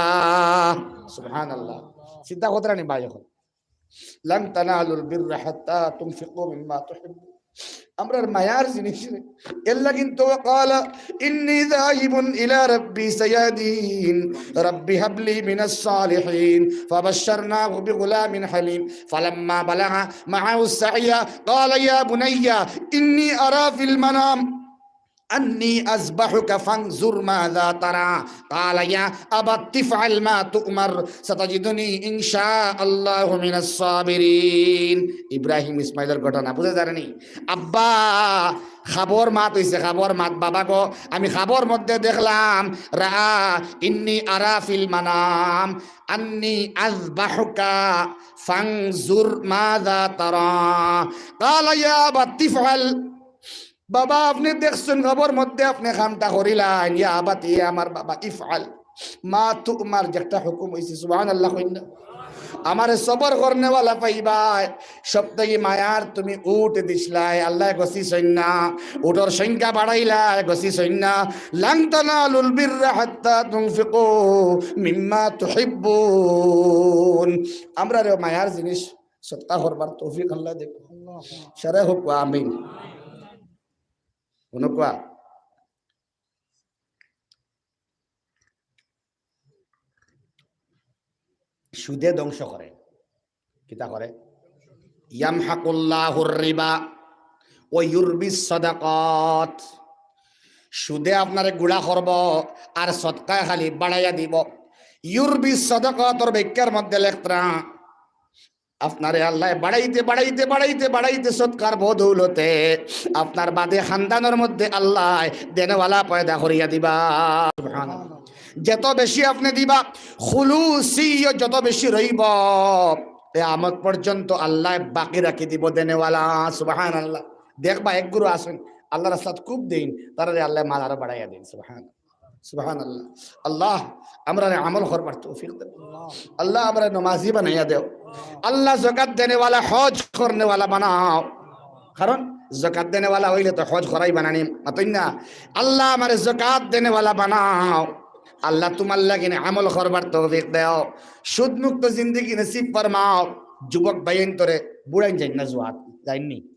সুবহানাল্লাহ। চিন্তা করতরা নি ভাই, এখন, "লান তানালুল বিররা হাত্তা তুনফিকু মিম্মা তুহিব্বুন।" আমরার মায়ার জিনিস রে। এর লাগিন তো, "ওয়া ক্বালা ইন্নী যাহিবুন ইলা রাব্বি সায়াহদিন, রাব্বি হাবলি মিনাস সালিহিন।" ফাবাশশারনাহু বিগুলামিন হালিম। ফালাম্মা বালাগা মাআহু সাইয়া, ক্বালা ইয়া বুনাইয়া, ইন্নী আরা ফিল মানাম আন্নী আযবাহুকা ফানজুর মাযা তারা। ক্বালা ইয়া আবাতি ইফআল মা তু'মার, সাতাজিদুনী ইনশাআল্লাহু মিনাস সাবিরিন। ইব্রাহিম ইসমাইলর ঘটনা বুঝা যার নি? আব্বা, খাবর মাত অইছে, খাবর মাত। "বাবা গো, আমি খাবর মধ্যে দেখলাম, রাআ, ইন্নী আরা ফিল মানাম আন্নী আযবাহুকা ফানজুর মাযা তারা।" ক্বালা ইয়া আবাতি ইফআল। বাবা, আপনে দেখছইন খাবর মধ্যে, আপনে কামটা করিলাইন। ইয়া আবাতি, আমার বাবা, ইফআল মা তু'মার, যেটা হুকুম অইছে। সুবহানাল্লাহ কইন না? আমারে সবর করনেওয়ালা পাইবায়। সব থাকি মায়ার তুমি উট দিছলায়, আল্লায় গছিছইন না। উটর সংখ্যা বাড়াইলায়, গছিছইন না। লান তানালুল বিররা হাত্তা তুনফিকু মিম্মা তুহিব্বুন। আমরারে মায়ার জিনিস সদকা করবার তৌফিক আল্লায় দেউক। সারে কউক্কা আমিন। হুনউক্কা। সুদে ধ্বংস করে। কিতা করে? ইয়ামহাকুল্লাহুর রিবা ওয়া ইউরবিস সাদাকাত। সুদে আপনারে গুড়া করব, আর সদকায় খালি বাড়াইয়া দিব। ইউরবিস সাদাকাতর ব্যাখ্যার মধ্যে লেখরা, আপনারে আল্লাহ বাড়াইতে, বাড়াইতে, বাড়াইতে, বাড়াইতে সদকার বদৌলতে আপনার বাদে খানদানর মধ্যে আল্লাহ দেনেওয়ালা পয়দা করিয়া দিবা। সুবহানাল্লাহ। যত বেশি আপনে দিবা, খুলুসি যত বেশি রইব, কিয়ামত পর্যন্ত আল্লাহ বাকি রাখি দিব দেনেওয়ালা। সুবহানাল্লাহ। দেখবা, এক গুরু আছইন, আল্লাহর রাস্তাত খুব দেইন, তারারে আল্লাহ মাল আরো বাড়াইয়া দেইন। সুবহানাল্লাহ। সুবহানাল্লাহ। আল্লাহ, আমরারে আমল করবার তৌফিক দেও। আল্লাহ, আমরারে নমাজি বানাইয়া দেও। আল্লাহ, যাকাত দেনেওয়ালা, হজ করনেওয়ালা বানাও। কারণ যাকাত দেনেওয়ালা অইলে তো হজ করাইবা না নি, মাতইন না? আল্লাহ, আমারে যাকাত দেনেওয়ালা বানাও। আল্লাহ, তুমার লাগিন আমল করবার তৌফিক দেও। সুদমুক্ত জিন্দেগি নসিব ফরমাও। যুবক ভাইয়াইন্তরে, বুড়াইন যাইন না জুয়াত, যাইন নি?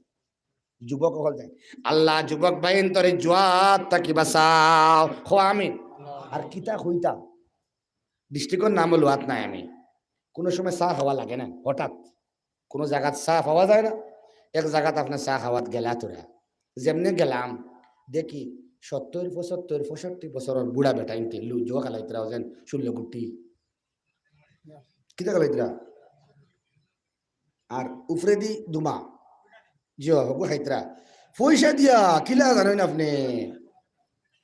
যুবক অকল যাইন। আল্লাহ, যুবক ভাইয়াইন্তরে জুয়াত থাকি বাঁচাও। কও আমিন। আর কিতা কইতাম, ডিস্ট্রিক্টর নামও লওয়াত নায় আমি। কুনু সময় চা খাওয়া লাগে না, হঠাৎ কুনু জাগাত চা পাওয়া যায় না, এক জাগাত আপনে চা খাওয়াত গেলা তোরা। যেমনে গেলাম, দেখি সত্তর, পঁচাত্তর, পঁয়ষট্টি বছরর বুড়া বেটাইন্তে লুজো খেলাইতরা, যেন ষোলো গুটি। কিতা খেলাইতরা? আর উপরেদি দুমা। জি, হগু খাইতরা। পয়সা দিয়া, কিলা জানইন আপনে?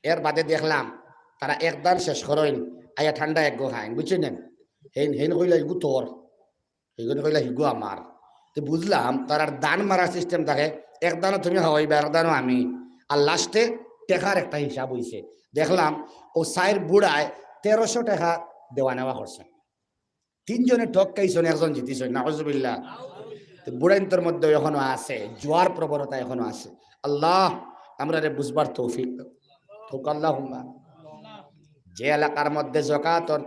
এর বাদে দেখলাম, তারা এক দান শেষ করইন, আইয়া ঠান্ডা একগু খাইন, বুঝছইন নি? হেইন, হেইন কইলা, "ইগু তোর।" হিগুনে কইলা, "হিগু আমার।" তে বুঝলাম, তারার দান মারার সিস্টেম থাকে, এক দানও তুমি খাওয়াইবা, এক দানও আমি। আর লাস্টে টেকার একটা হিসাব অইছে। দেখলাম, অউ চাইর বুড়ায় তেরোশো টেকা দেওয়া নেওয়া করছে। তিনজনে ঠক খাইছইন, একজন জিতিছইন। নাউজুবিল্লাহ। তে বুড়াইন্তর মধ্যে এখনো আছে, জুয়ার প্রবণতা এখনো আছে। আল্লাহ, আমরারে বুঝবার তৌফিক দেও। কউক্কা আল্লাহুম্মা। যে এলাকার মধ্যে যাকাত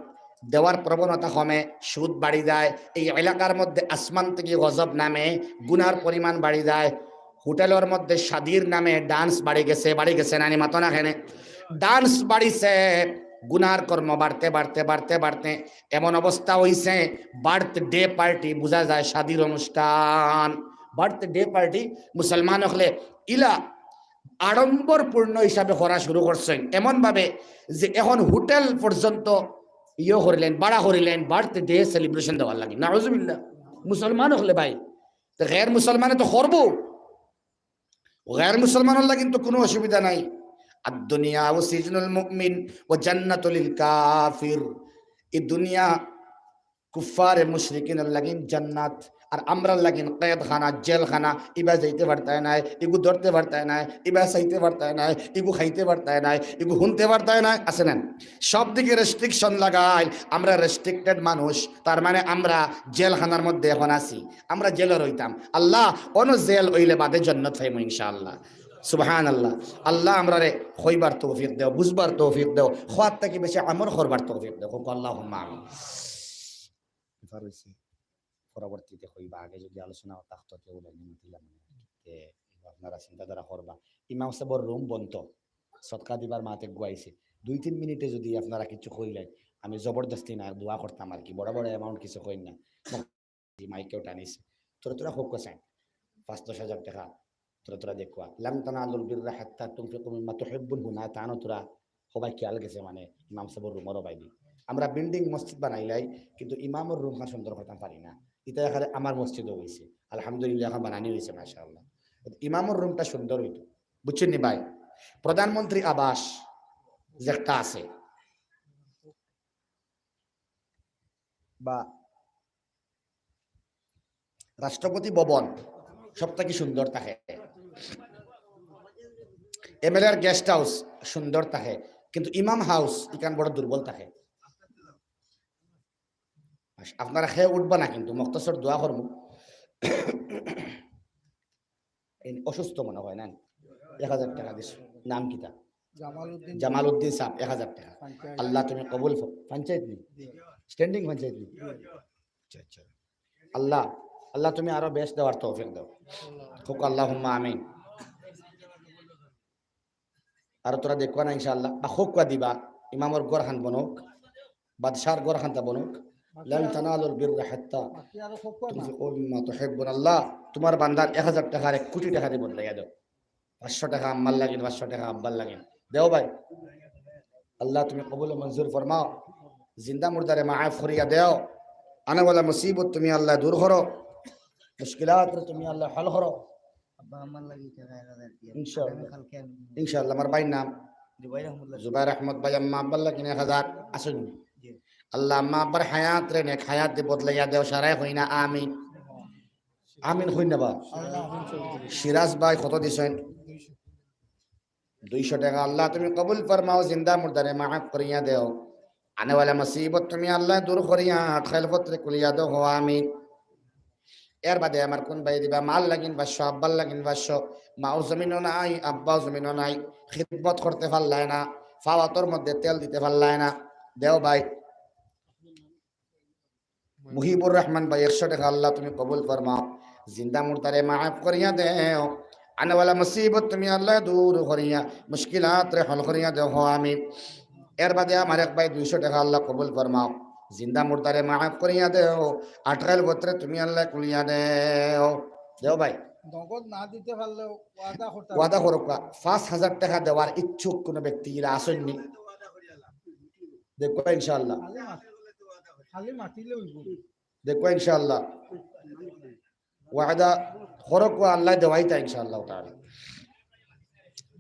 দেওয়ার প্রবণতা কমে, সুদ বাড়ি যায়, এই এলাকার মধ্যে আসমান থাকি গজব নামে, গুনার পরিমাণ বাড়ি যায়। হোটেলর মধ্যে শাদির নামে ডান্স বাড়ি গেছে, বাড়ি গেছে না নি, মাতো না কেনে? ডান্স বাড়িছে, গুনার কর্ম বাড়তে, বাড়তে, বাড়তে, বাড়তে এমন অবস্থা অইছে, বার্থডে পার্টি বুঝা যায় শাদির অনুষ্ঠান। বার্থডে পার্টি মুসলমান অকলে ইলা আড়ম্বরপূর্ণ হিসাবে করা শুরু করছইন, এমন ভাবে যে এখন হোটেল পর্যন্ত ইয়ে করিলাইন, ভাড়া করিলাইন বার্থডে সেলিব্রেশন দেওয়ার লাগি। নাউজুবিল্লাহ। মুসলমান অকলে ভাই, তে গের মুসলমানে তো করবো, গের মুসলমানর লাগি তো কুনু অসুবিধা নাই। আদ দুনিয়া ওয়া সিজনুল মুমিন ওয়া জান্নাতুল কাফির। এই দুনিয়া কুফফারে মুশরিকিনর লাগিন জান্নাত, আর আমরার লাগিন কয়েদখানা, জেলখানা। ইবা যাইতে পারতায় নায়, ইগু ধরতে পারতায় নায়, ইবা চাইতে পারতায় নায়, ইগু খাইতে পারতায় নায়, ইগু হুনতে পারতায় নায়, আছে না? সব দিকে রেস্ট্রিকশন লাগাইল। আমরা রেস্ট্রিক্টেড মানুষ, তার মানে আমরা জেলখানার মধ্যে এখন আছি। আমরা জেলো রইতাম। আল্লাহ, অনো জেল অইলে বাদে জন্নত পাইমু ইনশাআল্লাহ। সুবহানাল্লাহ। আল্লাহ, আমরারে কইবার তৌফিক দেও, বুঝবার তৌফিক দেও, কওয়ার থাকি বেশি আমল করবার তৌফিক দেও। কউক্কা আল্লাহুম্মা আমিন। ব্যাপার অইছে, পরবর্তীতে কইবা, আগে যদি আলোচনা থাকতো, তে উলাই নি মাতিলাম না। তে আপনারা চিন্তাধারা করবা। ইমাম সাবর রুম বন্ধ, সদকা দিবার মাতে গুয়াইছে। দুই তিন মিনিটে যদি আপনারা কিছু কইলেন, আমি জবরদস্তি না, দোয়া করতাম আর কি, বড় বড় অ্যামাউন্ট কিছু কইন না। মাইকেও টানিছে, তোরা তোরা কউক্কা চাইন, পাঁচ দশ হাজার টেকা, তোরা তোরা দেখবা। লান তানালুল বিররা হাত্তা তুনফিকু মিম্মা তুহিব্বুন, হুনা তানো তোরা সবাই খেয়াল গেছে, মানে, ইমাম সাবর রুমর বাইদি। আমরা বিল্ডিং মসজিদ বানাইলাই, কিন্তু ইমামর রুমখান সুন্দর করতাম পারি না। ইটা এখানে আমার মসজিদও অইছে, আলহামদুলিল্লাহ, এখন বানানি অইছে, মাশাআল্লাহ। ইমামর রুমটা সুন্দর অইতো, বুঝছইন নি ভাই? প্রধানমন্ত্রী আবাস যেটা আছে, বা রাষ্ট্রপতি ভবন সব থাকি সুন্দর থাকে, এমএলএর গেস্ট হাউস সুন্দর থাকে, কিন্তু ইমাম হাউস ইখান বড় দুর্বল থাকে। আপনারা খেয়ে উঠবা না, কিন্তু মখতসর দোয়া করমু। এই অসুস্থ মনে হয় না, এক হাজার টেকা দিছে। নাম কিতা? জামালউদ্দিন। জামালউদ্দিন সাব, এক হাজার টেকা। পঞ্চায়েত। আল্লাহ, তুমি কবুল ফ-, পঞ্চায়েত নি? জি। স্ট্যান্ডিং পঞ্চায়েত নি? জি। আচ্ছা, আচ্ছা। আল্লাহ, আল্লাহ, তুমি আরো বেশ দেওয়ার তৌফিক দেও। কউক্কা আল্লাহুম্মা আমিন। আর তোরা দেখবা না ইনশাআল্লাহ, বা কউক্কা দিবা, ইমামর ঘরখান বনউক, বাদশার ঘরখানটা বনউক, লান তানালুল বিররা হাত্তা তুনফিকু মিম্মা তুহিব্বুন। আল্লাহ, তুমার বান্দার এক হাজার টেকারে এক কুটি টেকা দি বদলাইয়া দেও। পাঁচশো টেকা আম্মার লাগিন, পাঁচশো টেকা আব্বার লাগিন। দেও ভাই, আল্লাহ তুমি কবুল ও মঞ্জুর ফরমাও। জিন্দা মুর্দারে মাফ করিয়া দেও। আনেওয়ালা মুসিবত তুমি আল্লাহ দূর করো, মুশকিলাতরে তুমি আল্লাহ হল করো। আব্বা আম্মার লাগি টেকা এক হাজার দিয়া। ইনশাআল্লাহ। আগামীকালকে আমি ইনশাআল্লাহ। আমার ভাইর নাম জুবাইর আহমদ লাগি। জুবাইর আহমদ ভাই, আম্মা আব্বার লাগি এক হাজার আছইন নি? জি। আল্লাহ আম্মা আব্বার হায়াতরে নেক হায়াত দি বদলাইয়া দেও, সারাই কইন না আমিন। আমিন কইন না বা। আল্লাহ আমিন চৌধুরী। সিরাজ ভাই কত দিছইন? দুইশো। দুইশো টেকা আল্লাহ তুমি কবুল ফরমাও, জিন্দা মুর্দারে মাফ করিয়া দেও। আনেওয়ালা মুসিবত তুমি আল্লাহ দূর করিয়া আটকাইল পথরে খুলিয়া দেও, হো আমিন। এর বাদে আমার কুন ভাই দিবা, মার লাগিন পাঁচশো, আব্বার লাগিন পাঁচশো, মাও জমিনো নাই, আব্বাও জমিনো নাই, খিদমত করতে পারলায় না, পাও আতর মধ্যে তেল দিতে পারলায় না, দেও ভাই। মুহিবুর রহমান ভাই একশো টেকা আল্লাহ তুমি কবুল ফরমাও, জিন্দা মুর্দারে মাফ করিয়া দেও, আনেওয়ালা মুসিবত তুমি আল্লাহ দূর করিয়া মুশকিলাতরে হল করিয়া দেও, হো আমিন। এর বাদে আমার এক ভাই দুইশো টেকা আল্লাহ কবুল ফরমাও, জিন্দা মুর্দারে মাফ করিয়া দেও, আটকাইল পথরে তুমি আল্লাহ খুলিয়া দেও। দেও ভাই। নগদ না দিতে পারলেও ওয়াদা করতে ওয়াদা করুক্কা, পাঁচ হাজার টেকা দেওয়ার ইচ্ছুক কোনো ব্যক্তি ইলা আছইন নি? দেখবা ইনশাআল্লাহ। খালি মাত-, খালি মাতিলে অইব। দেখবা ইনশাআল্লাহ। ওয়াদা করুক্কা, আল্লাহ দেওয়াইতা ইনশাআল্লাহ তাআলা।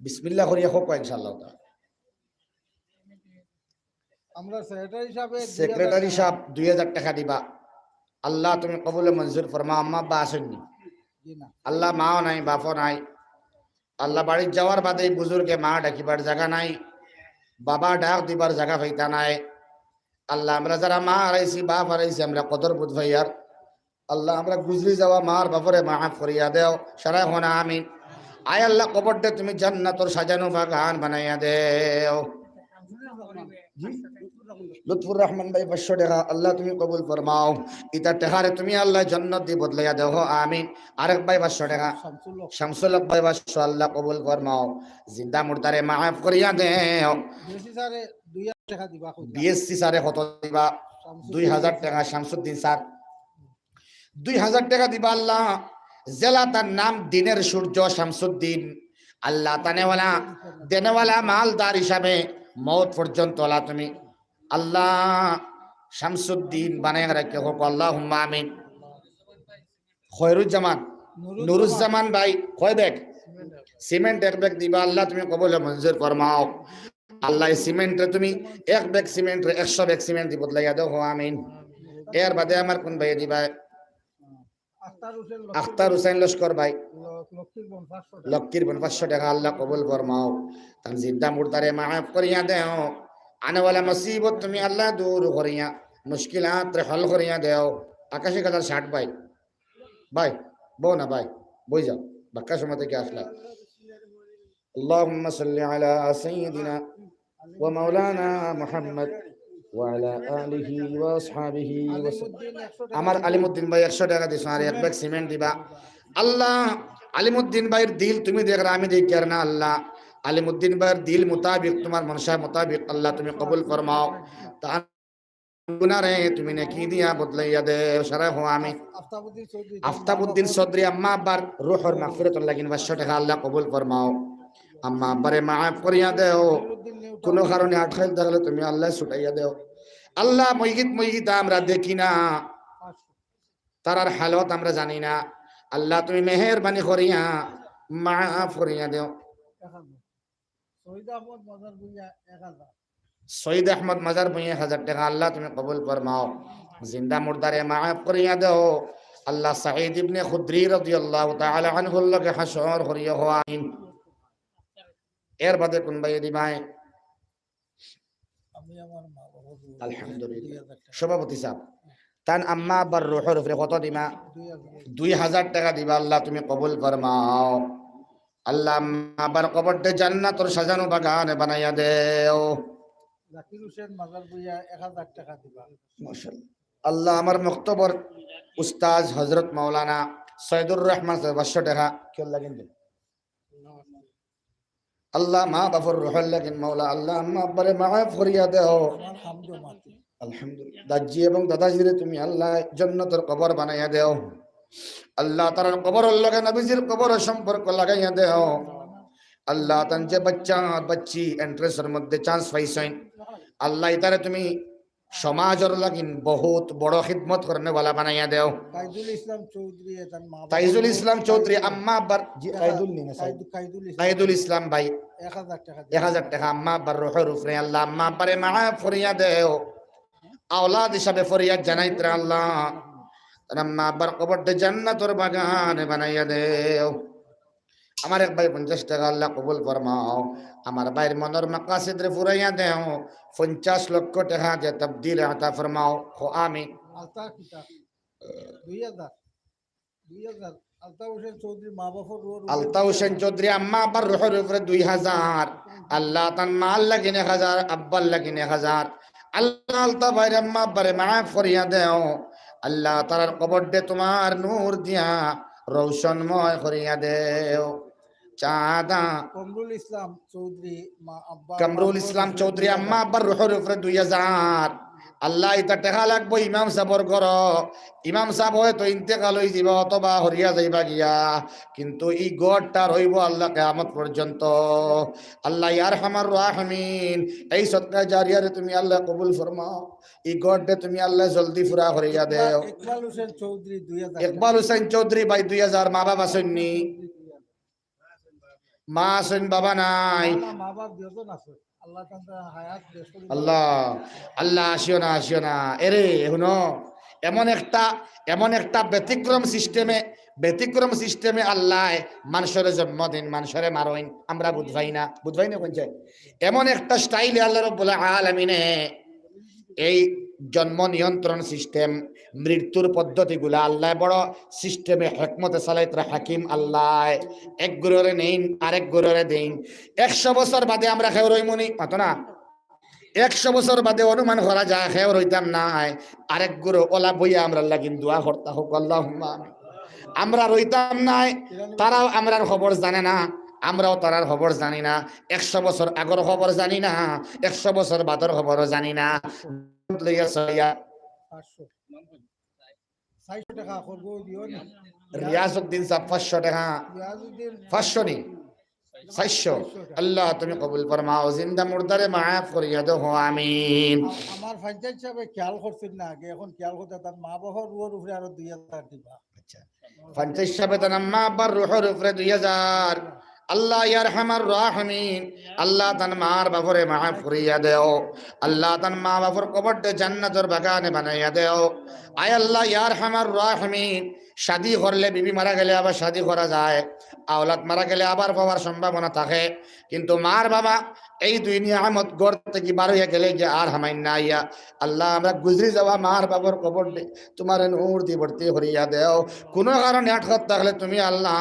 বিসমিল্লাহ করিয়া কউক্কা ইনশাআল্লাহ তাআলা। আমরা সেক্রেটারি সাহেব দুই হাজার সেক্রেটারি সাহেব দুই হাজার টেকা দিবা। আল্লাহ তুমি কবুল মঞ্জুর ফরমাও। আম্মা আব্বা আছইন নি? জি না। আল্লাহ মাও নাই, বাপও নাই। আল্লাহ বাড়িত যাওয়ার বাদে বুজুর্গে মা ডাকিবার জাগা নাই, বাবা ডাক দিবার জাগা পাইতা নায়। আল্লাহ আমরা যারা মা হারাইছি, বাপ হারাইছি, আমরা কদর বুঝ পাইয়ার। আল্লাহ আমরা গুজরি যাওয়া মার বাপরে মাফ করিয়া দেও, সারাই কইন না আমিন। আয় আল্লাহ কবররে তুমি জান্নাতর সাজানো বাগান বানাইয়া দেও। জি? লুৎফুর রহমান ভাই পাঁচশো টেকা, আল্লাহ তুমি কবুল ফরমাও। ইতা টেকারে তুমি আল্লাহ জান্নাত দি বদলাইয়া দেও, হো আমিন। আরেক ভাই পাঁচশো টেকা, শামসুল হক। শামসুল হক ভাই পাঁচশো, আল্লাহ কবুল ফরমাও। জিন্দা মুর্দারে মাফ করিয়া দেও। বিএসসি স্যারে দুই হাজার টেকা দিবা কইলা। বিএসসি স্যারে কত দিবা? শামসুদ্দিন দুই হাজার টেকা, শামসুদ্দিন স্যার। দুই হাজার টেকা দিবা আল্লাহ। যেলা তার নাম দিনের সূর্য শামসুদ্দিন। আল্লাহ তানেওয়ালা, দেনেওয়ালা মালদার হিসাবে মউত পর্যন্ত আল্লাহ তুমি আল্লাহ শামসুদ্দিন বানাইয়া রাখিও, কউক্কা আল্লাহুম্মা আমিন। খয়রুজ্জামান, নুরুজ্জামান। নুরুজ্জামান ভাই, কয় ব্যাগ? সিমেন্ট এক ব্যাগ দিবা, আল্লাহ তুমি কবুল মঞ্জুর ফরমাও। আল্লাহ এই সিমেন্টরে তুমি এক ব্যাগ সিমেন্টরে একশো ব্যাগ সিমেন্ট দি বদলাইয়া দেও, হো আমিন। এর বাদে আমার কুন ভাইয়ে দিবা? আখতার হোসেন লস্কর। আখতার হোসেন লস্কর ভাই। ল-, লক্ষ্মীর বোন পাঁচশো টেকা। লক্ষ্মীর বোন পাঁচশো টেকা, আল্লাহ কবুল ফরমাও। তান জিন্দা মুর্দারে মাফ করিয়া দেও। আনেওয়ালা মুসিবত তুমি আল্লাহ দূর করিয়া, মুশকিলাতরে হল করিয়া দেও। আকাশি কালার শার্ট ভাই। ভাই, বউ না ভাই, বই যাও। বাক্কা সময় থেকে আসলা। اللهم صل على سيدنا ومولانا محمد وعلى آله وأصحابه وسلم। আমার আলিমুদ্দিন ভাই একশো টেকা দিছো, আর এক ব্যাগ সিমেন্ট দিবা। আল্লাহ, আলিমুদ্দিন ভাইর দিল তুমি দেখরা, আমি দেখিয়ার না। আল্লাহ, আলিমুদ্দিন ভাইর দিল মোতাবিক, তোমার মনশা মোতাবিক আল্লাহ তুমি কবুল ফরমাও। তার গুনারে তুমি নেকি দিয়া বদলাইয়া দেও, সারাই কও আমিন। আফতাবউদ্দিন চৌধুরী। আফতাবউদ্দিন চৌধুরী, আম্মা আব্বার রুহর মাগফিরাতর লাগিন পাঁচশো টেকা আল্লাহ কবুল ফরমাও। আম্মা আব্বারে মাফ করিয়া দেও। কুনু কারণে আটকাইল থাকলে তুমি আল্লাহ ছুটাইয়া দেও। আল্লাহ, মইগিত মইগিত আমরা দেখি না, তারার হালত আমরা জানি না। আল্লাহ, তুমি মেহেরবানি করিয়া মাফ করিয়া দেও। শহীদ আহমদ মাজার ভুঁইয়া এক হাজার। শহীদ আহমদ মাজার ভুঁইয়া এক হাজার টেকা, আল্লাহ তুমি কবুল ফরমাও। জিন্দা মুর্দারে মাফ করিয়া দেও। আল্লাহ, সাঈদ ইবনে খুদরি রাদিয়াল্লাহু তাআলা আনহুর লগে হাশর করিও, কও আমিন। এর বাদে কুন ভাইয়ে দিবায়? আমি আমার মা বাবার রুহর আলহামদুলিল্লাহ। দুই হাজার টেকা। সভাপতি সাহেব, তান আম্মা আব্বার রুহর উপরে কত দিমা? দুই হাজার। দুই হাজার টেকা দিবা, আল্লাহ তুমি কবুল ফরমাও। আল্লাহ, আম্মা আব্বার কবরটা জান্নাতর সাজানো বাগানে বানাইয়া দেও। জাকির হোসেন মাজার ভুঁইয়া এক হাজার টেকা দিবা। মাশাআল্লাহ। আল্লাহ, আমার মক্তবর উস্তাজ হযরত মাওলানা সৈয়দুর রহমান সাহেব পাঁচশো টেকা। কেউ লাগেন দিন। আল্লাহ, মা বাফর রুহর লাগিন মাওলা, আল্লাহ, আম্মা আব্বারে মাফ করিয়া দেও। আলহামদুলিল্লাহ। দাজি এবং দাদাজিরে তুমি আল্লাহ জান্নাতর কবর বানাইয়া দেও। আল্লাহ তারার কবরর লগে নবীজির কবরর সম্পর্ক লাগাইয়া দেও। আল্লাহ তান যে বাচ্চা বাচ্চি এন্ট্রেন্সর মধ্যে চান্স পাইছইন, আল্লাহ ইতারে তুমি সমাজর লাগিন বহুত বড় খিদমত করনেওয়ালা বানাইয়া দেও। কাইদুল ইসলাম চৌধুরী, এটার মা বাবা তাইজুল ইসলাম চৌধুরী, আম্মা আব্বার, জি, কাইদুল নি না, কাইদু-, কাইদুল ইসলাম। কাইদুল ইসলাম ভাই। এক হাজার টাকা দিন। এক হাজার টাকা আম্মা আব্বার রুহর উপরে, আল্লাহ আম্মা আব্বারে মাফ করিয়া দেও। আওলাদ হিসাবে ফরিয়াদ জানাইতরা আল্লাহ। তান আম্মা আব্বার কবরটা জান্নাতর বাগানে বানাইয়া দেও। আমার এক ভাই পঞ্চাশ টাকা, আল্লাহ কবুল ফরমাও। আমার ভাইর মনর মাকাসিদরে ফুরাইয়া দেও। পঞ্চাশ লক্ষ টাকা দিয়া তবদিল আতা ফরমাও। কও আমিন। আলতা কিতা? দুই হাজার। দুই হাজার। আলতা হোসেন চৌধুরী মা বাবার রুহর উপরে আলতা হোসেন চৌধুরী আম্মা আব্বার রুহর উপরে দুই হাজার। আল্লাহ তান মার লাগিন এক হাজার, আব্বার লাগিন এক হাজার। আল্লাহ আলতা ভাইর আম্মা আব্বারে মাফ করিয়া দেও। আল্লাহ তারার কবরডে তোমার নূর দিয়া রৌশনময় করিয়া দেও। চাঁদা। কমরুল ইসলাম চৌধুরী মা আব্বা কামরুল ইসলাম চৌধুরী আম্মা আব্বার রুহর উপরে দুই হাজার। আল্লাহ, ইতা টেকা লাগবো ইমাম সাবর ঘরো। ইমাম সাব হয়তো ইন্তেকাল অইযিবা অথবা হরিয়া যাইবা গিয়া, কিন্তু ই ঘরটা রইবো আল্লাহ কিয়ামত পর্যন্ত। আল্লাহ, ইয়া আরহামার রাহিমিন, এই সদকা জারিয়ারে তুমি আল্লাহ কবুল ফরমাও। ই ঘরটা তুমি আল্লাহ জলদি পুরা করিয়া দেও। ইকবাল হোসেন চৌধুরী দুই হাজার। ইকবাল হোসেন চৌধুরী ভাই দুই হাজার, মা বাবা আছইন নি? মা আছইন, বাবা নাই। না, না, মা বাপ দুইজন আছে। আল্লাহ তাআলা হায়াত বেশ করে আল্লাহ, আল্লাহ, আসিও না, আসিও না। এরে, হুনো, এমন একটা, এমন একটা ব্যতিক্রম সিস্টেমে, ব্যতিক্রম সিস্টেমে আল্লাহ মানষরে জন্ম দেইন, মানষরে মারইন, আমরা বুঝ পাই না, বুঝ পাই না কোন যায়। এমন একটা স্টাইলে আল্লাহ রব্বুল আলামিনে এই জন্ম নিয়ন্ত্রণ সিস্টেম, মৃত্যুর পদ্ধতিগুলা আল্লাহ বড় সিস্টেমে হেকমতে চালাইতরা হাকিম আল্লাহ। এক গুরুরে নেইন, আরেক গুরুরে দেইন। একশো বছর বাদে আমরা কেউ রইমুনি, মাতো না? একশো বছর বাদে অনুমান করা যায় কেউ রইতাম নায়। আরেক গুরু ওলা বইয়া আমরা লাগিন দোয়া করতা হোক, আল্লাহুম্মা আমিন। আমরা রইতাম নায়, তারাও আমরার খবর জানে না, আমরাও তারার খবর জানি না। একশো বছর আগর খবর জানি না, একশো বছর বাদর খবরও জানি না। লইয়া চলিয়া। পাঁচশো। চারশো টাকা করবো, দিও নি। রিয়াজউদ্দিন সাহেব, পাঁচশো টাকা। রিয়াজউদ্দিন। পাঁচশো নি? চারশো। আল্লাহ, তুমি কবুল ফরমাও, জিন্দা মুর্দারে মাফ করিয়া দেও, আমিন। আ-, আমার পঞ্চায়েত সাহেবে খেয়াল করছেন না আগে, এখন খেয়াল করতে তার মা বাবার রুহর উপরে আরো দুই হাজার দিবা। আচ্ছা। পঞ্চাশ সাবে তান আম্মা আব্বার রুহর উপরে দুই হাজার। আল্লাহ ইয়ারহামার রাহিমিন, আল্লাহ তান মার বাপরে মাফ করিয়া দেও। আল্লাহ তান মা বাপর কবরটা জান্নাতর বাগানে বানাইয়া দেও। আয় আল্লাহ ইয়ারহামার রাহিমিন, শাদি করলে বিবি মারা গেলে আবার শাদি করা যায়, আওলাদ মারা গেলে আবার পাওয়ার সম্ভাবনা থাকে, কিন্তু মার বাবা এই দুই নিয়ামত ঘর থাকি বার অইয়া গেলে গিয়া আর হামাইন না আইয়া। আল্লাহ, আমরা গুজরি যাওয়া মার বাবার কবররে তোমার নূর দি ভর্তি করিয়া দেও। কোনো কারণে আটকাত থাকলে তুমি আল্লাহ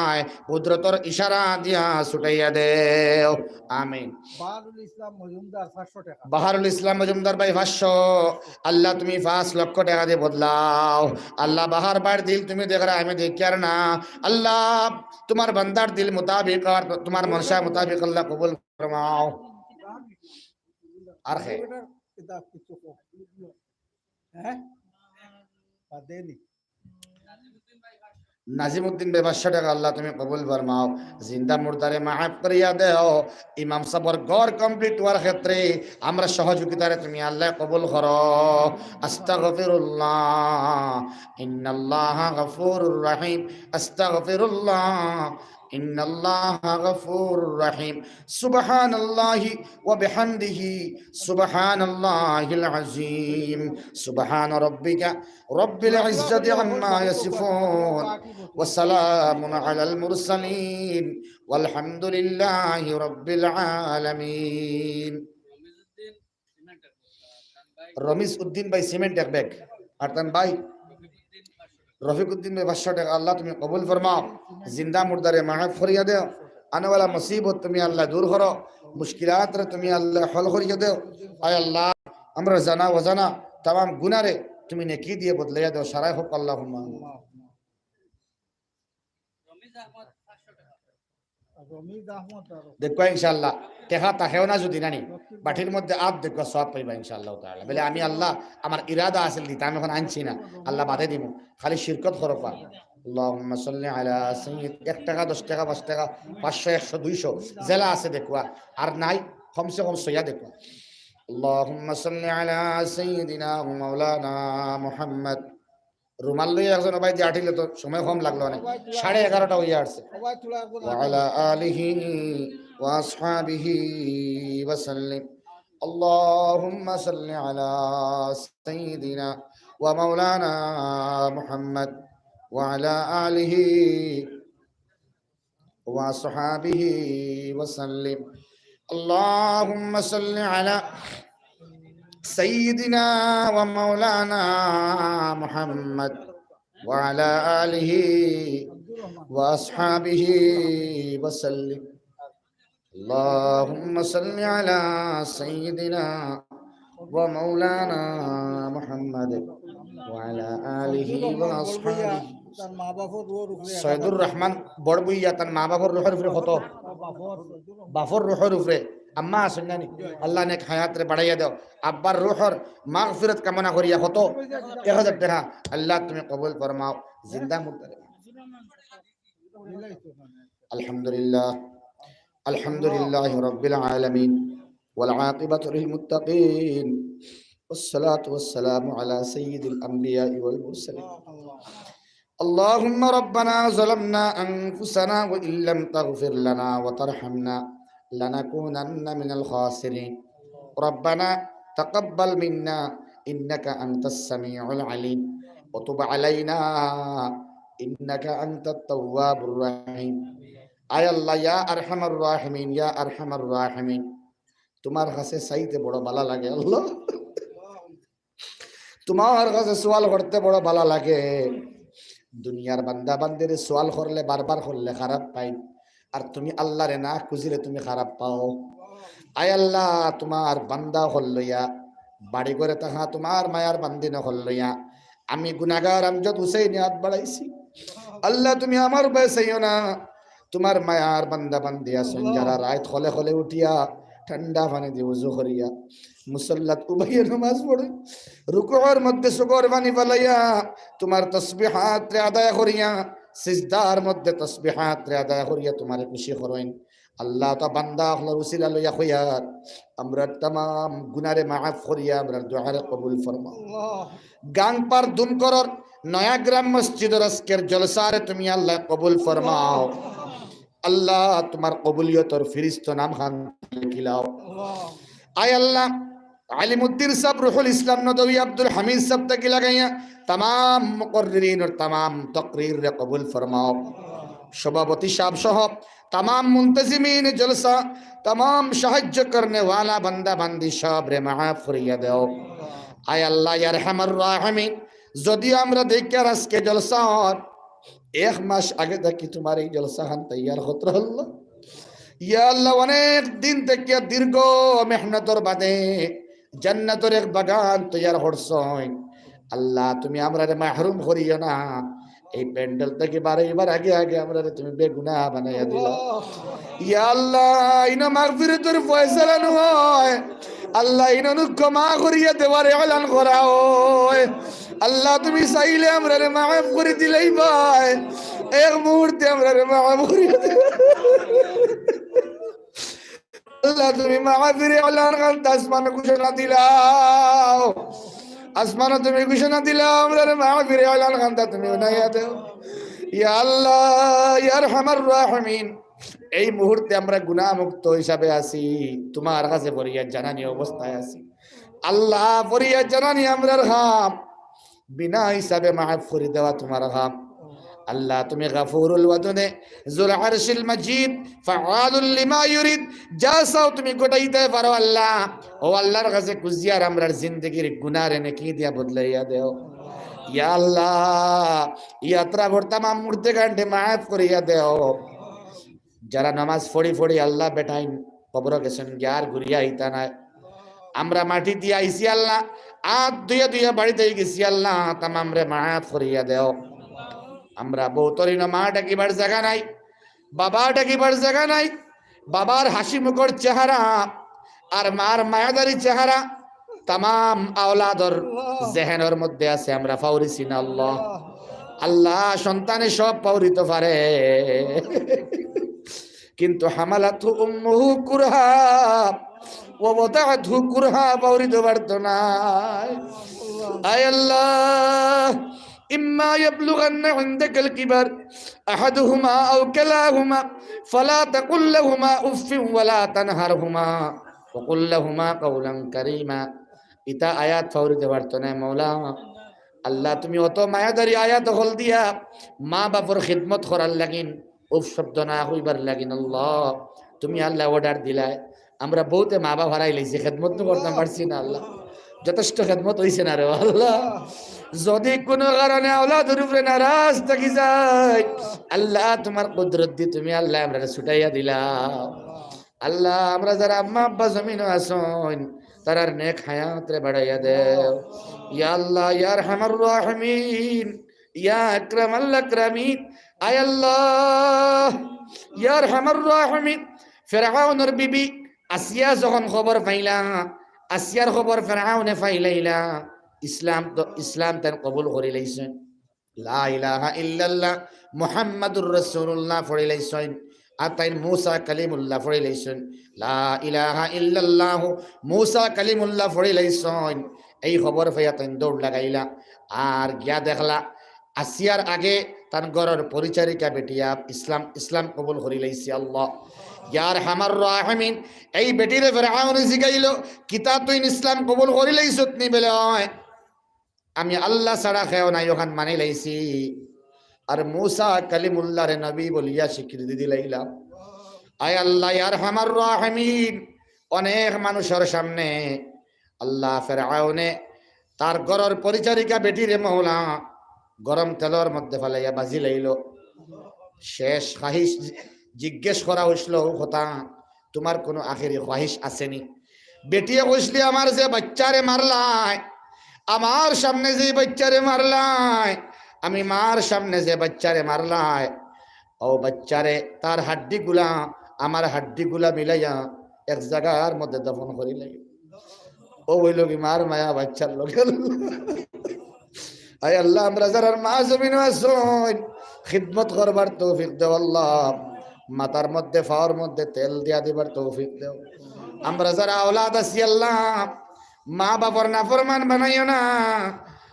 কুদরতর ইশারা দিয়া ছুটাইয়া দেও। আমিন। বাহারুল ইসলাম মজুমদার পাঁচশো টাকা। বাহারুল ইসলাম মজুমদার ভাই পাঁচশো। আল্লাহ, তুমি পাঁচ লক্ষ টাকা দিয়া বদলাও। আল্লাহ, বাহার ভাইর দিল তুমি দেখরায়, আমি দেখিয়ার না। আল্লাহ, তোমার বান্দার দিল মোতাবিক আর তোমার মনশা মোতাবিক আল্লাহ কবুল ফরমাও। আর হে? হ্যাঁ? বাদেনি। নাজিমউদ্দিন ভাই পাঁচশো টাকা, আল্লাহ তুমি কবুল ফরমাও। জিন্দা মুর্দারে মাফ করিয়া দেও। ইমাম সাবর ঘর complete অওয়ার ক্ষেত্রে আমরার সহযোগিতারে তুমি আল্লাহ কবুল করো। আস্তাগফিরুল্লাহ, ইন্নাল্লাহা গাফুরুর রহিম। আস্তাগফিরুল্লাহ, ইন্নাল্লাহা গাফুরুর রহিম। সুবহানাল্লাহি ওয়া বিহামদিহি, সুবহানাল্লাহিল আযীম। সুবহানা রাব্বিকা রাব্বিল ইজ্জাতি আম্মা ইয়াসিফুন, ওয়া সালামুন আলাল মুরসালিন, ওয়ালহামদুলিল্লাহি রাব্বিল আলামিন। রমিজ উদ্দিন ভাই সিমেন্ট এক ব্যাগ, আর তান ভাই রফিক উদ্দিন ভাই পাঁচশো টাকা, আল্লাহ তুমি কবুল ফরমাও। জিন্দা মুর্দারে মাফ করিয়া দেও। আনেওয়ালা মুসিবত তুমি আল্লাহ দূর করো, মুশকিলাতরে তুমি আল্লাহ হল করিয়া দেও। আয় আল্লাহ, আমরার জানা অজানা তামাম গুনারে তুমি নেকি দিয়া বদলাইয়া দেও। সারাই হোক আল্লাহুম্মা আমিন। দেখবা ইনশাআল্লাহ, টেকা থাকেও না যদি নানি, বাটির মধ্যে আত দেখবা, সওয়াব পাইবা ইনশাআল্লাহ তাআলা। বলে, "আমি আল্লাহ, আমার ইরাদা আছিল দিতাম, এখন আনছি না, আল্লাহ বাদে দিমু, খালি শিরকত করবা।" আল্লাহুম্মা সাল্লি আলা সাইয়্যিদ, এক টেকা, দশ টেকা, পাঁচ টেকা, পাঁচশো, একশো, দুইশো, যেলা আছে দেখবা, আর নাই, কমসে কম ছইয়া দেখবা। আল্লাহুম্মা সাল্লি আলা সাইয়্যিদিনা ওয়া মাওলানা মুহাম্মদ। রুমাল লইয়া একজন ওবায়দি আটিলে তো সময় কম লাগলো অনেক, সাড়ে এগারোটা অইয়া আসছে। ওয়া আলা আলিহি ওয়া আসহাবিহি ওয়া সাল্লিম। আল্লাহুম্মা সাল্লি আলা সাইয়্যিদিনা ওয়া মাওলানা মুহাম্মদ ওয়া আলা আলিহি وأصحابه وسلم. اللهم صل على سيدنا ومولانا محمد وعلى آله وأصحابه وسلم. اللهم صل على سيدنا ومولانا محمد وعلى آله وأصحابه. তার মা বাপর রুহর উপরে সৈয়দুর রহমান বড়বুইয়া তার মা বাপর রুহর উপরে কত? বাপর রুহর উপরে। আম্মা আছইন না নি? আল্লাহ নেক হায়াতরে বাড়াইয়া দেও। আব্বার রুহর মাগফিরাত কামনা করিয়া কত? এক হাজার টেকা। আল্লাহ তুমি কবুল ফরমাও। জিন্দা মুর্দারে। الحمد لله. الحمد لله رب العالمين. والعاقبة للمتقين. والصلاة والسلام على سيد الأنبياء والمرسلين. اللهم ربنا ظلمنا أنفسنا وإن لم تغفر لنا وترحمنا لنكونن من الخاسرين. ربنا تقبل منا إنك أنت السميع العليم وتب علينا إنك أنت التواب الرحيم. আয় আল্লাহ, ইয়া আরহামার রাহিমিন, ইয়া আরহামার রাহিমিন, তুমার কাছে চাইতে বড় ভালা লাগে আল্লাহ, তুমার কাছে সওয়াল করতে বড় ভালা লাগে। দুনিয়ার বান্দা বান্দিরে সওয়াল করলে, বারবার করলে খারাপ পাইন, আর তুমি আল্লাহরে না খুঁজিলে তুমি খারাপ পাও। আয় আল্লাহ, তুমার বান্দা অকল লইয়া, বাড়ি ঘরে থাকা তুমার মায়ার বান্দিন অকল লইয়া আমি গুনাগার আমজদ হুসাইনে আত বাড়াইছি। আল্লাহ, তুমি আমার উপরে চাইও না। তুমার মায়ার বান্দা বান্দি আছইন যারা রাইত খলে খলে উঠিয়া ঠান্ডা পানি দি উজু করিয়া মুসল্লাত উবাইয়া নামাজ পড়ে, রুকুর মধ্যে চকুর পানি ফালাইয়া তুমার তসবিহাতরে আদায় করিয়া, সিজদার মধ্যে তসবিহাতরে আদায় করিয়া তুমারে খুশি করইন। আল্লাহ, তো বান্দা অকলর উসিলা লইয়া কইয়ার, আমরার তামাম গুনারে মাফ করিয়া আমরার দোয়ারে কবুল ফরমাও। গাংপার দুমকরর নয়াগ্রাম মসজিদর আজকের জলসারে তুমি আল্লাহ কবুল ফরমাও। আল্লাহ, তুমার কবুলিয়তর ফিরিস্ত নাম খান লেখিলাও। আয় আল্লাহ, আলিমুদ্দিন সাব, রুহুল ইসলাম নদভী, আব্দুল হামিদ সাব থাকি লাগাইয়া তামাম মুকররিনর তামাম তকরিররে কবুল ফরমাও। সভাপতি সাব সহ তামাম মুন্তাজিমিন জলসা, তামাম সাহায্য করনে ওয়ালা বান্দা বান্দি সবরে মাফ করিয়া দেও। আয় আল্লাহ, ইয়া আরহামার রাহিমিন, যদিও আমরা দেখিয়ার আজকে জলসা অর, এক মাস আগে থাকি তুমার এই জলসা খান তৈয়ার করতে হলো। ইয়া আল্লাহ, অনেক দিন থাকি দীর্ঘ মেহনতর বাদে জান্নাতর এক বাগান তৈয়ার করছইন। আল্লাহ, তুমি আমরারে মাহরুম করিও না। এই প্যান্ডেল থাকি বারইবার আগে আগে আমরারে তুমি বেগুনা বানাইয়া দিলাও। ইয়া আল্লাহ, ইনো মাগফিরাতর ফয়সালা নয়। আল্লাহ, ইনো নু ক্ষমা করিয়া দেওয়ার এলান করা অয়। আল্লাহ, তুমি চাইলে আমরারে মাফ করি দিলাইবায়। এক মুহূর্তে আমরারে মাফ করিয়া দিলাও। আল্লাহ, তুমি মাহফিলে এলান খান্তা আসমানো ঘোষণা দিলাও। আসমানো তুমি ঘোষণা দিলাও, আমরারে মাহফিলে এলান খান্তা তুমি হুনাইয়া দেও। ইয়া আল্লাহ, ইয়া আরহামার রাহিমিন, এই মুহূর্তে আমরা গুনাহমুক্ত হিসাবে আছি, তুমার কাছে ফরিয়াদ জানানি অবস্থায় আছি। আল্লাহ, ফরিয়াদ জানানি আমরার কাম, বিনা হিসাবে মাফ করি দেওয়া তুমার কাম। আল্লাহ, তুমি গাফুরুল ওয়াদুদে, জুল আরশিল মাজিদ, ফাআলুল লিমা ইউরিদ, যা চাও তুমি ঘটাইতে পারো আল্লাহ। ও আল্লাহর কাছে খুজিয়ার আমরার জিন্দেগির গুনারে নেকি দিয়া বদলাইয়া দেও। ইয়া আল্লাহ, ইয়াত্রা করতাম মুর্দে গান্ডে মাফ করিয়া দেও। যারা নামাজ পড়ি পড়ি আল্লাহ বেটাইন কবরো গেছইন গিয়া আর ঘুরিয়া আইতা নায়। আমরা মাটি দিয়া আইছি আল্লাহ, আত ধুইয়া ধুইয়া বাড়িত গেছি আল্লাহ, তামামরে মাফ করিয়া দেও। আমরা বউতরিনো মা ডাকিবার জাগা নাই, বাবা ডাকিবার জাগা নাই, বাবার হাসি মুখর চেহারা আর মার মায়াদারি চেহারা তামাম আওলাদর জেহেনর মধ্যে আছে, আমরা ফাউরিছি না আল্লাহ। আল্লাহ সন্তানে সব ফাউরিতে পারে, কিন্তু হামালাতহু উম্মুহু কুরহা ওয়া ওয়াদাআতহু কুরহা, ফাউরিতে পারতো না। আয় আল্লাহ, ইম্মা ইয়াবলুগান্না ইনদাকাল কিবার আহাদুহুমা আও কিলাহুমা ফালা তাকুল লাহুমা উফফিন ওয়ালা তানহারহুমা ওয়া কুল লাহুমা কাওলান কারীমা। ইতা আয়াত ফাউরিতে পারতো না মৌলা। আল্লাহ, তুমি অত মায়াদারি আয়াত অকল দিয়া মা বাপর খিদমত করার লাগিন, উফ শব্দ না কইবার লাগিন আল্লাহ, তুমি আল্লাহ অর্ডার দিলায়। আমরা বউতে মা বাপ হারাই লাইছি, খেদমত তো করতাম পারছি না আল্লাহ। যথেষ্ট খেদমত অইছে না রে আল্লাহ। যদি কোনো কারণে আওলাদর উপরে নারাজ থাকি যায়, আল্লাহ তোমার কুদরত দি তুমি আল্লাহ আমরারে ছুটাইয়া দিলাও। আল্লাহ, আমরা যারা আম্মা আব্বা জমিনো আছইন, তারার নেক হায়াতরে বাড়াইয়া দেও। ইয়া আল্লাহ, ইয়া আরহামার রাহিমিন, ইয়া আকরামাল আকরামিন, আয় আল্লাহ, ইয়া আরহামার রাহিমিন, ফেরাউনর বিবি আসিয়া যখন খবর পাইলা, আসিয়ার খবর ফেরাউনে পাইলাইলা, ইসলাম তো, ইসলাম তাইন কবুল করি লাইছইন। লা ইলাহা ইল্লাল্লাহ মুহাম্মাদুর রাসূলুল্লাহ পড়ি লাইছইন, আর তাইন মুসা কালিমুল্লাহ পড়ি লাইছইন। লা ইলাহা ইল্লাল্লাহু মুসা কালিমুল্লাহ পড়ি লাইছইন। এই খবর পাইয়া তাইন দৌড় লাগাইলা, আর গিয়া দেখলা আসিয়ার আগে তান ঘরর পরিচারিকা বেটিয়া ইসলাম, ইসলাম কবুল করি লাইছে। আল্লাহ, ইয়া আরহামার রাহিমিন, এই বেটিরে ফেরাউনে জিগাইলো, "কিতা তুইন ইসলাম কবুল করি লাইছত নি?" বলে, "অয়।" আমি আল্লাহ ছাড়া কেউ নাই, অখান মানি লাইছি। আর মুসা কালিমুল্লাহরে নবী বলিয়া স্বীকৃতি দিলাইলাম। আয় আল্লাহ, ইয়া আরহামার রাহিমিন, অনেক মানুষর সামনে আল্লাহ ফেরাউনে তার ঘরর পরিচারিকা বেটিরে মৌলা গরম তেলর মধ্যে ফালাইয়া বাজি লাইলো। শেষ খাহিশ জি-, জিজ্ঞেস করা অইছিল, "ও কথা, তোমার কোনো আখেরি খাহিশ আছে নি?" বেটিয়ে কইছলি, "আমার যে বাচ্চারে মারলায়, আমার সামনে যে বাচ্চারে মারলায়, আমি মার সামনে যে বাচ্চারে মারলায়, ও বাচ্চারে, তার হাড্ডিগুলা আমার হাড্ডিগুলা মিলাইয়া এক জাগার মধ্যে দফন করি লাগে।" ও অইলো কি মার মায়া বাচ্চার লগে। আয় আল্লাহ, আমরা যারার মা জমিনো আছইন, খিদমত করবার তৌফিক দেও আল্লাহ। মাথার মধ্যে, পাওর মধ্যে তেল দিয়া দিবার তৌফিক দেও। আমরা যারা আওলাদ আছি আল্লাহ, মা বাপর নাফরমান বানাইও না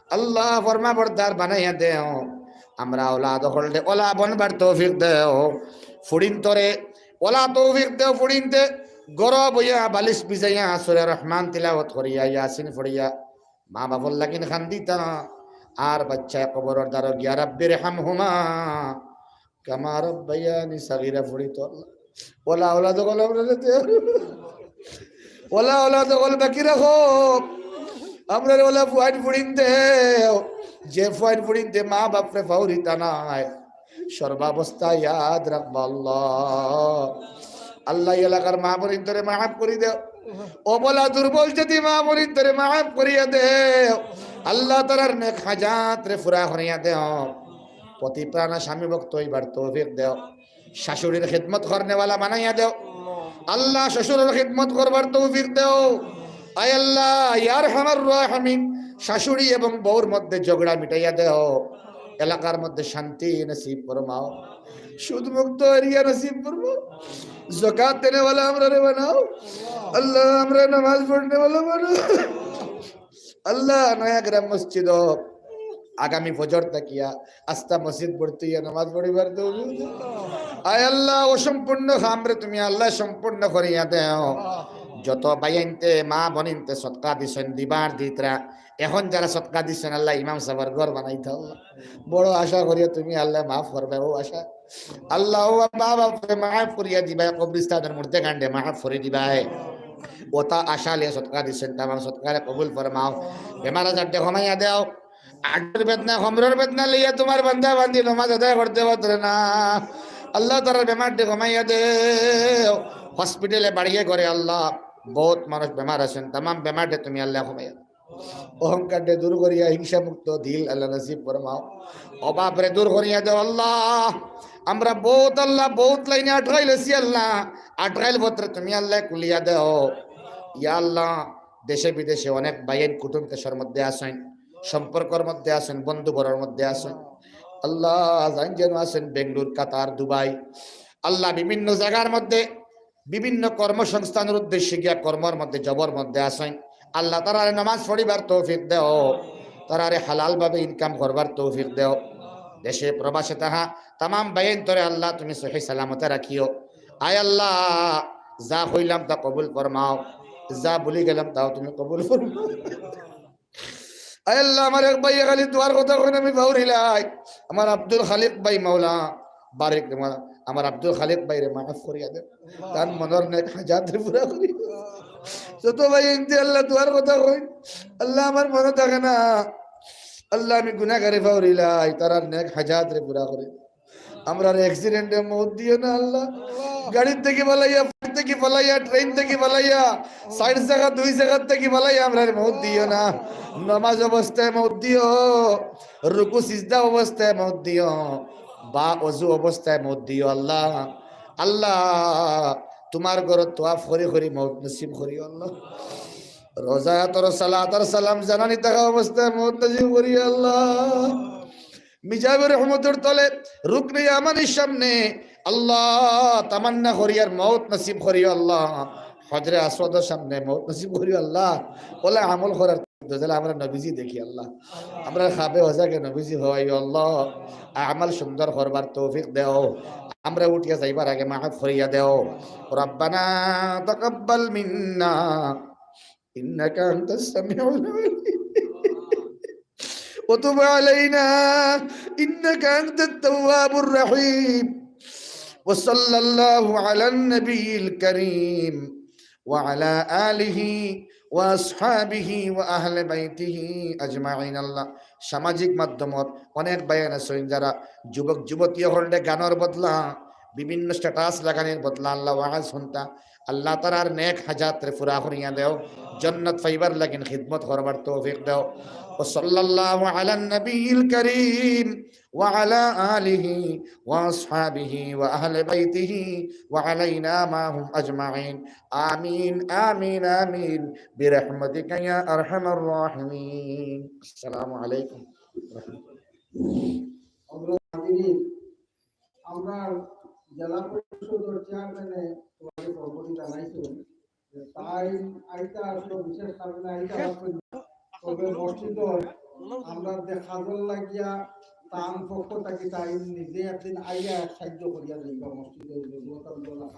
আল্লাহ, ফরমাবরদার বানাইয়া দেও। আমরা আওলাদ অকলরে ওলা বনবার তৌফিক দেও। ফুড়িন্তরে ওলা তৌফিক দেও, ফুড়িন্তে ঘরো বইয়া বালিশ বিছাইয়া সূরা রহমান তিলাওয়াত করিয়া, ইয়াসিন পড়িয়া মা বাপর লাগিন কান্দিতা, আর বাচ্চায় কবরর দ্বারো গিয়া "রাব্বির হামহুমা কামা রাব্বায়ানি সাগীরা" পড়িতো। ওলা আওলাদ অকল আমরারে দেও। ওলা আওলাদ অকল বাকি রাখো। আমরারে ওলা ফুয়াইন ফুড়িন দেও। যে ফুয়াইন ফুড়িন্তে মা বাপরে ফাউরিতা নায়, সর্বাবস্থা ইয়াদ রাখবা আল্লাহ। আল্লাহ, এই এলাকার মা বইনতরে মাফ করি দেও। অবলা দুর্বল যদি মা বইনতরে মাফ করিয়া দেও। আল্লাহ, তারার নেক হাজাতরে পুরা করিয়া দেও। পতিপ্রাণা স্বামী ভক্ত অইবার তৌফিক দেও। শাশুড়ির খিদমত করনেওয়ালা বানাইয়া দেও। আল্লাহ, শ্বশুরর খিদমত করবার তৌফিক দেও। আয় আল্লাহ, ইয়া আরহামার রাহিমিন, শাশুড়ি এবং বউর মধ্যে ঝগড়া মিটাইয়া দেও। এলাকার মধ্যে শান্তি নসিব ফরমাও, সুদ মুক্ত এরিয়া নসিব ফরমাও। যাকাত দেনেওয়ালা আমরারে বানাও। আল্লাহ, আমরা নামাজ পড়নেওয়ালা বানাও। আল্লাহ, নয়াগ্রাম মসজিদ আগামী ফজর থাকিয়া আস্তা মসজিদ ভর্তি অইয়া নামাজ পড়িবার তৌফিক দেও। আয় আল্লাহ, অসম্পূর্ণ কামরে তুমি আল্লাহ সম্পূর্ণ করিয়া দেও। যত ভাইয়াইন্তে মা বইনিন্তে সদকা দিছইন, দিবার দিতরা, এখন যারা সদকা দিছইন আল্লাহ ইমাম সাবর ঘর বানাইতা আল্লাহ। বড় আশা করিয়া তুমি আল্লাহ মাফ করবায়, ও আশা। আল্লাহ, ও মা বাপরে মাফ করিয়া দিবায়, কবরিস্তানর মুর্দে কান্ডে মাফ করি দিবায়। অতা আশা লইয়া সদকা দিছইন, তামাম সদকারে কবুল ফরমাও। বেমার আজাররে কমাইয়া দেও। আড্ডর বেদনা, কমরর বেদনা লইয়া তোমার বান্দা বান্দি নমাজ আদায় করতে পারতরা না। আল্লাহ, তারার বেমাররে কমাইয়া দেও। হসপিটালে বাড়িয়ে ঘরে আল্লাহ, বউত মানুষ বেমার আছইন, তামাম বেমাররে তুমি আল্লাহ কমাইয়া দেও। অহংকাররে দূর করিয়া হিংসা মুক্ত দিল আল্লাহ নসিব ফরমাও। অভাবরে দূর করিয়া দেও আল্লাহ। আমরা বউত আল্লাহ, বউত লাইনে আটকাইল আছি আল্লাহ, আটকাইল পথরে তুমি আল্লাহ খুলিয়া দেও। ইয়া আল্লাহ, দেশে বিদেশে অনেক ভাইয়াইন কুটুম দেশর মধ্যে আছইন, সম্পর্কর মধ্যে আছইন, বন্ধু বরর মধ্যে আছইন। আল্লাহ, যাইন যেন আছইন বেঙ্গালুর, কাতার, দুবাই, আল্লাহ, বিভিন্ন জাগার মধ্যে বিভিন্ন কর্মসংস্থানর উদ্দেশ্যে গিয়া কর্মর মধ্যে, জবর মধ্যে আছইন। আল্লাহ, তারারে নামাজ পড়িবার তৌফিক দেও, তারারে হালাল ভাবে ইনকাম করবার তৌফিক দেও। দেশে প্রবাসে তাহা তামাম ভাইয়াইনতরে আল্লাহ, তুমি সহি সালামতে রাখিও। আয় আল্লাহ, যা কইলাম তা কবুল ফরমাও, যা ভুলি গেলাম তাও তুমি কবুল ফরমাও। আয় আল্লাহ, আমার এক ভাইয়ে খালি দোয়ার কথা কইন, আমি পাউরিলাই। আমার আব্দুল খালিক ভাই, মাওলা বারিক রে মাওলা, আমার আব্দুল খালিক ভাইরে মাফ করিয়া দে, তান মনর নেক হাজাতরে পুরা করি। যত ভাইয়াইন্তে আল্লাহ দোয়ার কথা কইন, আল্লাহ, আমার মনো থাকে না, আল্লাহ, আমি গুনাগারে পাউরিলাই, তারার নেক হাজাতরে পুরা করি। আমরারে অ্যাক্সিডেন্টে মউত দিও না আল্লাহ। গাড়ির থাকি ফালাইয়া, ফ্লাইট থাকি ফালাইয়া, ট্রেন থাকি ফালাইয়া, চাইর চাকা, দুই চাকার থাকি ফালাইয়া আমরারে মউত দিও না। নমাজ অবস্থায় মউত দিও, রুকু সিজদা অবস্থায় মউত দিও, বা অজু অবস্থায় মউত দিও আল্লাহ। আল্লাহ, তুমার ঘরো তওয়াফ করি করি মউত নসিব করিও আল্লাহ। রোজায় তোর সালাত আর সালাম জানানি থাকা অবস্থায় মউত নসিব করিও আল্লাহ। মিজাবে রহমতর তলে রুকনে ইয়ামানির সামনে আল্লাহ তামান্না করিয়ার মউত নসিব করিও আল্লাহ। হজরে আসওয়াদর সামনে মউত নসিব করিও আল্লাহ। অলা আমল করার তৌফিক দেও, আমরা নবীজি দেখি আল্লাহ। আমরা খাবে হজাকে নবীজি হওয়াইও আল্লাহ। আমাল সুন্দর করবার তৌফিক দেও। আমরা উঠিয়া যাইবার আগে মাফ করিয়া দেও। রব্বানা তাকাব্বাল মিন্না ইন্নাকা আনতাস সামিউল আলিম। وتب علينا إنك أنت التواب الرحيم. وصلى الله على النبي الكريم وعلى آله وأصحابه وأهل بيته أجمعين. আল্লাহ, সামাজিক মাধ্যমত অনেক ভাইয়াইন আছইন যারা যুবক যুবতী অকলরে গানর বদলা, বিভিন্ন স্ট্যাটাস লাগানির বদলা আল্লাহ ওয়াজ হুনতা, আল্লাহ তারার নেক হাজাতরে পুরা করিয়া দেও, জন্নত পাইবার লাগিন খিদমত করবার তৌফিক দেও। وصلى الله على النبي الكريم وعلى آله وأصحابه وأهل بيته وعلينا معهم أجمعين. آمين، آمين، آمين، برحمتك يا أرحم الراحمين. السلام عليكم. আমরা জেলা পরিষদর চেয়ারম্যানে তোমাকে সম্মতি জানাইছেন। তাই আইতা আসলে বিশেষ কারণে আইতা পারছেন না। তবে মসজিদর আমরা যে কাজর লাগিয়া তান পক্ষ থাকি তাই নিজে একদিন আইয়া সাহায্য করিয়া যাইবা মসজিদর জরুরত আন্দোলন।